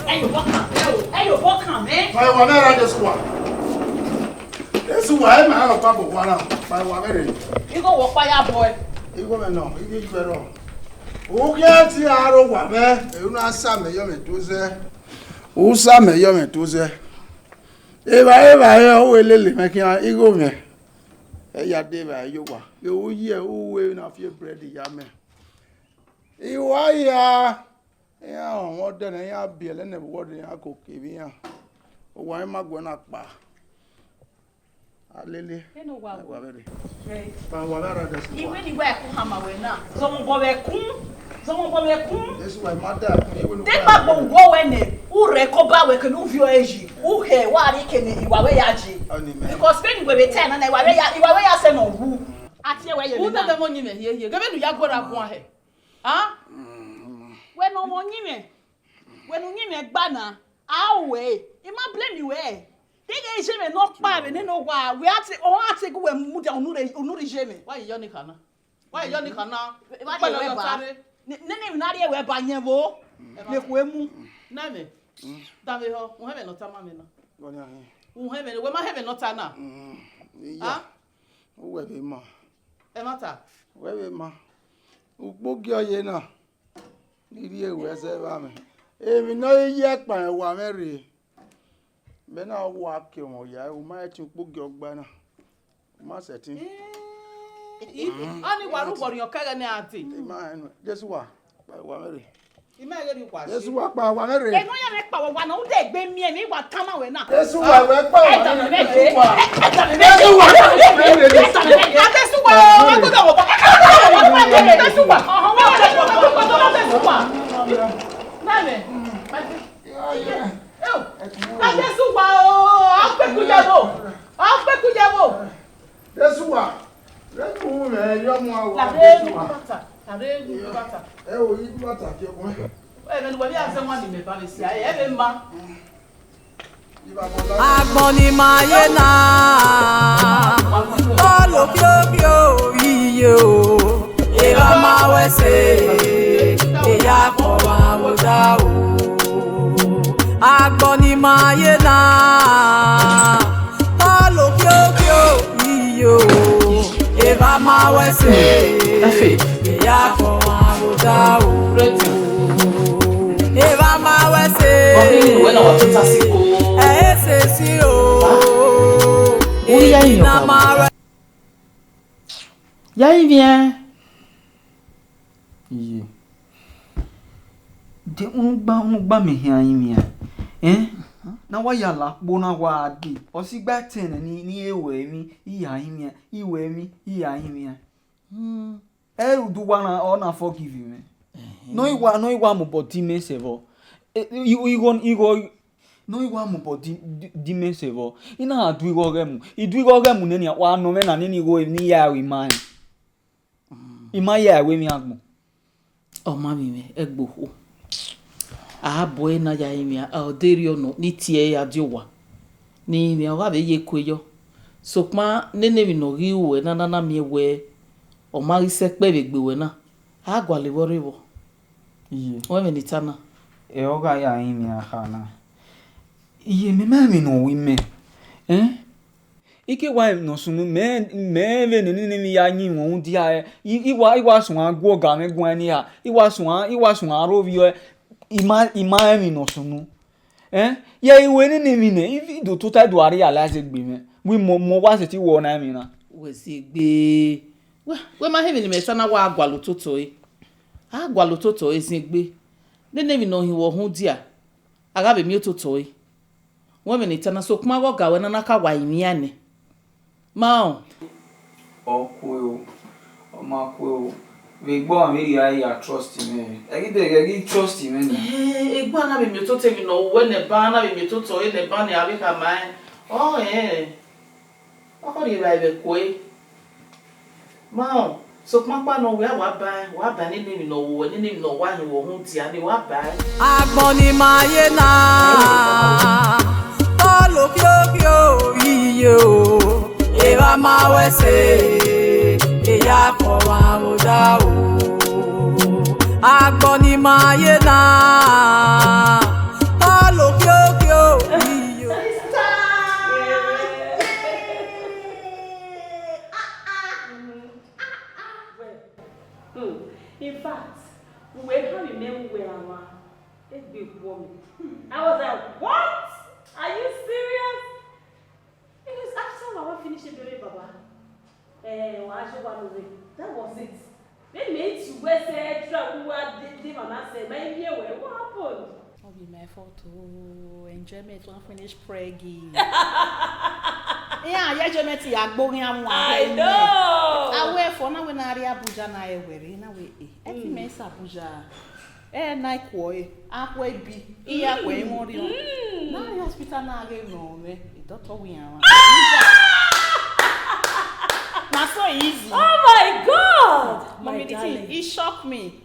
Ẹ ye obọ kan mwẹ o, ẹ ye obọ kan mwẹ. Fa ẹwa mwẹ ra Jesu wa. Jesu wa, ẹ ma rọ pa bọ wa na. Fa ẹwa mwẹ rre. Igho wọ kpa ya bọ ẹ. Igho mwẹ nọ, igho ju ẹrọ. U khian tie aro wa mwẹ, ẹ u na sa mẹ yọ mwẹ to zẹ. U sa mẹ yọ mwẹ to zẹ. Evbare evbare ọ wẹ lele mwẹ khian igho mwẹ. Ẹ ya de evbare ye owa. Vbe u ye uwu emwi na fi ebrẹd ya mẹ. I wa hia, iran rọnmwẹ ọdẹ ne iran biẹlẹ ne ẹvbo ọdẹ iran koko vbe iran. Owa i ma guẹ na kpa. A lele. Vbene owa wa vbe rre. Ba wa vbe ara dẹ si wa. Iwẹ ni wa ẹkun khama wẹ na. Zọmọ obọ vbe ẹkun. Zọmọ obọ vbe ẹkun. Jesu wa ma da ẹkun iwẹ ni. De wa ma gbo wo wẹ nẹ, u rẹ ko ba wẹ kene u viọ ẹ yi. U khẹ wa rrie kene iwa wẹ ya je. Ọni mẹ. Because vbene wẹ vbe ta na na iwa wẹ ya, iwa wẹ ya sẹ nọ wu. A tie wẹ ye. U tẹtẹ mọ yin mẹ hiehie. Gẹvbe ne u ya guọrọ guan hẹ. A? Wẹ ne ọmọ yin mẹ. Wẹ ne u yin mwẹ gba na, a ru ẹre, I ma blame wẹ. Deghẹ iye mwẹ ne ọ kpa vbe nene owa, wẹ a te, ọ a te gu wẹ mudia unu rre, unu rre iye mwẹ. Wa ye yọ ni khana. Wa ye yọ ni khana. Wa ye wẹ ba. Ne, ne, ne emwi na rrie wẹ ba yẹn vbo. Ne khu emu. Na mẹ. Danmwehọ, uhẹn mwẹ ne ọ ta ma mwẹ na. Uhẹn mwẹ, wẹ ma hẹn mwẹ ne ọ ta na. Iya. A? Uwẹ vbe ma. Ẹmwata. Uwẹ vbe ma. Ukpogiẹ ọ ye na. Ne I rhie ruẹ zẹ vbe amwẹ. Emwi ne ọ ye ẹkpa ẹwa mwẹ rre. Mẹ na wa ke ọmọ ya, u ma sẹtin ukpogiẹ ọgba na. U ma sẹtin. Ọni wa ru ugbọrriọn kẹghẹ ne a dee. I ma rẹn nuẹn. Jesu wa, kpa ẹwa mwẹ rre. I ma ghe rhie ukwa Jesu wa kpa ẹwa mwẹ rre. Eno ya mwẹ kpa ẹwa na, u de gbe miẹn ne I wa tama wẹ na. Jesu wa, wẹ kpa ẹwa mwẹ rre. Jesu wa. Jesu wa. Jesu wa. Jesu wa. Jesu wa. Name. Ka Jesu wa o, a kpeku ye vbo. A kpeku ye vbo. Jesu wa. Jesu wa, ẹ yọ mu a wa. Jesu wa. Jesu wa. Ẹ o, yi bata ke ọgbọn. Ẹ bẹ ne uwẹ vbe a zẹ wan ni mẹ ba vbe sia, ẹ vbe ma. Agbọn ni ma ye na, tolo kiokio iye o, erha ma wẹ se, eya kọ wa wo da o. Agbọn ni ma ye na, tolo kiokio iye o, erha ma wẹ se, eya kọ wa wo da o. Evba ma wẹ se. Ọkùnrin ìwé náà wà tó tásìkò. Ẹ ẹ ṣe sí o. Ó yá èèyàn kan. Ya ivbiẹn. Iye. De unu gba, unu gba mẹ hian ivbiẹn. Eh? Na wa ya la kpo na wa de. Ọ si gba tẹn ni, ni e wẹ mi, iya ivbiẹn, i wẹ mi, iya ivbiẹn. Hmm. Ẹ rhunmwuda uwa na, ọ na forgive mwẹ. Ne ọ i wa, ne ọ i wa mobọ di mẹ sẹ vbọ. E, i- igho, igho, ne ọ i wa mobọ di, di, di mẹ sẹ vbọ. I na gha du igho ọghẹ mu, I du igho ọghẹ mu nẹ nian, wa nọ mwẹ na, nene igho emwi ne I ya ru ima rẹn. I ma ya ru emwi agbọn. Ọ ma vbe mwẹ ẹgbokhuo. A bu ẹre na ya rinmwian, ọ deghẹ ọ nọ ne I tie ẹre a die owa. Ne I rinmwian, ọ gha vbe ye eku yọ. Sokpan nene emwi ne ọ ghi ru wẹ na, na na miẹn wẹ ọ ma ghi sẹ ẹkpẹvbe gbe wẹ na, a gualọ vbe ọ rre vbọ. Iye. Wẹ vbe ne I ta na. Ẹ, ọ gha ya rinmwian kha na. Iye, mẹ ma emwi ne ọ ru imẹ. Ẹn? I ke wa emwi ne ọ sunu, mẹ, mẹ vbe nene emwi ya yin mwẹ rhunmwuda ẹre, I, I wa, I wa suẹn gu ọga mwẹ guan ni ra, I wa suẹn, I wa suẹn aro vbiẹ, I ma, I ma emwi ne ọ sunu. Ẹn? Ye I ru nene emwi nẹ, I, I do tota do a realize egbe mwẹ. Wẹ mọ, mọ wa sẹtin wẹ ọna emwi na. Wẹ ziegbe. Wẹ, wẹ ma he emwi ne imẹ ta na, wa gualọ ototọ ẹre. A gualọ ototọ ẹre ziegbe. Nene emwi ne ọ hin wẹ ọ rhunmwuda, a gha vbe miẹn ototọ ẹre. Wẹ vbe ne I ta na, sokpan ọghe ọga ruẹ na na ka wa rinmwian nẹ. Ma rẹn. Ọ kue o, ọ ma kue o. Vbe egbe ọmwa vberriọ a ya trust mwẹ. Ẹ ghi de, ẹ ghi trust mwẹ nẹ. Eh, egbe a na vbe miẹn ototọ emwi ne ọ ru wẹ nẹ ba, a na vbe miẹn ototọ ẹre nẹ ba nẹ, a vbe khama rẹn. Ọ rẹn. Ọ khọ rhie evbare vbe ẹko ẹre. Ma rẹn, sokpan ọkpa nọ wẹ a wa ba ẹn, wa ba nene emwi ne ọ ru wẹ, nene emwi ne ọ wa hin wẹ ọ rhunmwuda nẹ, wa ba ẹn. Agbọn ni ma ye na, ọ lo khiokhiọ iye o, evba ma wẹ sẹ, eya kọ wa vbe odaro. Agbọn ni ma ye na, ọ lo khiokhiọ iye o. Sister! Yay! Ah, ah. Mm. Ah, ah. Well, hmm. In fact, we were having men who were around. Egbe khuọ mẹ. I was like, "What? Are you serious?" It was after Baba finished Ebere Baba. Eh, wa show wa love. That was it. Then me to where say try who wa dey, dey mama say, "My year, what happened?" No be my fault o. Enjoyment wan finish preggy. Yeah, yeah, enjoyment ya gbogbo yan wan. I know. Awe fo na we na ri Abuja na e were na we e. E ti me sa Abuja. Eh, na ikwo e. Akwe bi. Iya kwe won ri o. Mm. Na ri hospital na ghe no me. Doctor we yan wan. Na so easy. Oh my God. Mommy, the thing, it shocked me.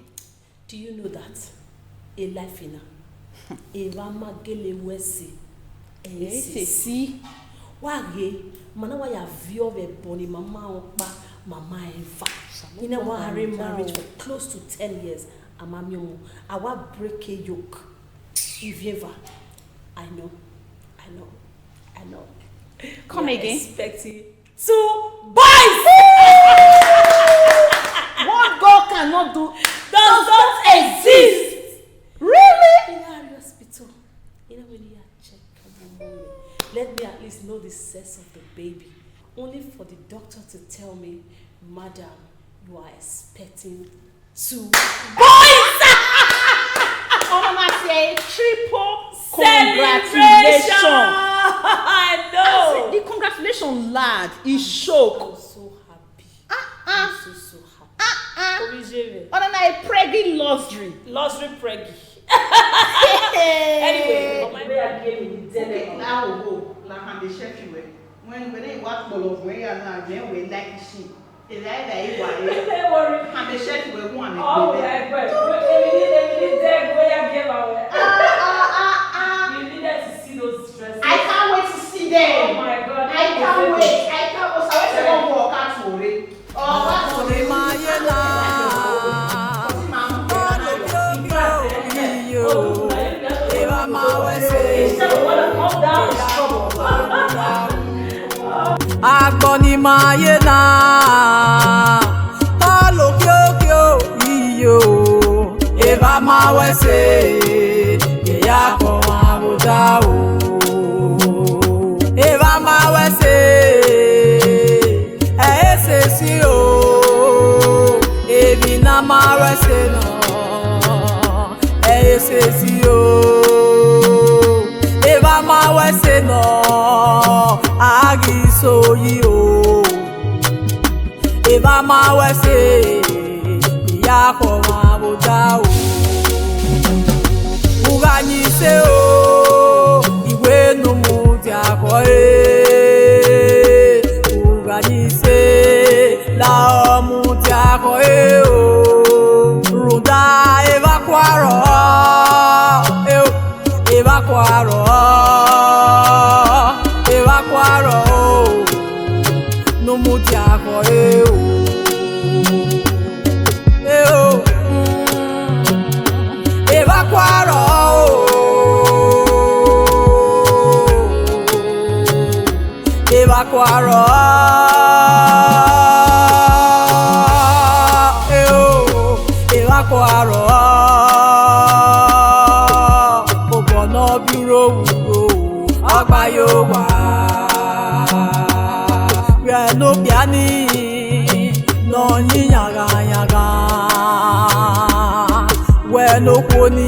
Do you know that a life in a evba ma gele wẹ sẹ, ẹ i sẹ si. Wa ghe, ma na wa ya viọ vbe ẹbọ ne mama ọkpa, mama eva. I na wa re marriage for close to ten years, a ma miẹn ọmọ. A wa break a yoke. Ivie eva. I know, I know, I know. Come again. Expecting two boys. What God cannot do does not exist. Really? In our hospital, you know when you are check, come on, mommy. Let me at least know the sex of the baby. Only for the doctor to tell me, "Madam, you are expecting two boys." Ọmọ ma say triple congratulations. I know. The congratulations loud. He shook. I'm so happy. Ah, ah. I'm so, so happy. Ah, ah. Orijere. Ọ̀nà na a preggy luxury. Luxury preggy. Anyway, ọmọ ẹgbẹ́ ya gé mi ní tẹ́lẹ̀. Okay, now go. La hand the chef you. When, when you walk all of where you are now, then we like to see. Elaida, ẹ wa re. Don't worry. Hand the chef we go and all ẹgbẹ́. Èmi ní, èmi ní dẹ́ ẹgbẹ́ ya gé wa wẹ̀. Ah, ah, ah, ah. You needed to see those dresses. I can't wait to see them. Oh my God. I can't wait. I can't wait. I wish I don't walk out for it. Oh, that's what they ma ye na. Ọdọ mi o, mi o, eva ma wẹ sẹ. Agbọn ni ma ye na, ọ lo khiokhiọ iye o, eva ma wẹ sẹ, eya kọ wa vbe odaro. Eva ma wẹ sẹ, ẹ i sẹ si o, emwi ne a ma wẹ sẹ nọ, ẹ i sẹ si o. Eva ma wẹ sẹ nọ, a ghi so yi o. Eva ma wẹ sẹ, eya kọ wa vbe da o. U gha yin ise o, I wẹ ne u mudia khọe. U gha yin ise, la ọ mudia khọe o. Rhunmwuda evba kua rrọọ, e o, evba kua rrọọ, evba kua rrọọ o. Ne u mudia khọe o. E o, mm, evba kua rrọọ o. Evba kua rrọọ, e o, evba kua rrọọ. Obọ ne ọ biẹ uro vbe uro, ọ gba ye owa. Vbe ne okpia ni nọ yin yanghan yanghan, wẹ ne okhuo ni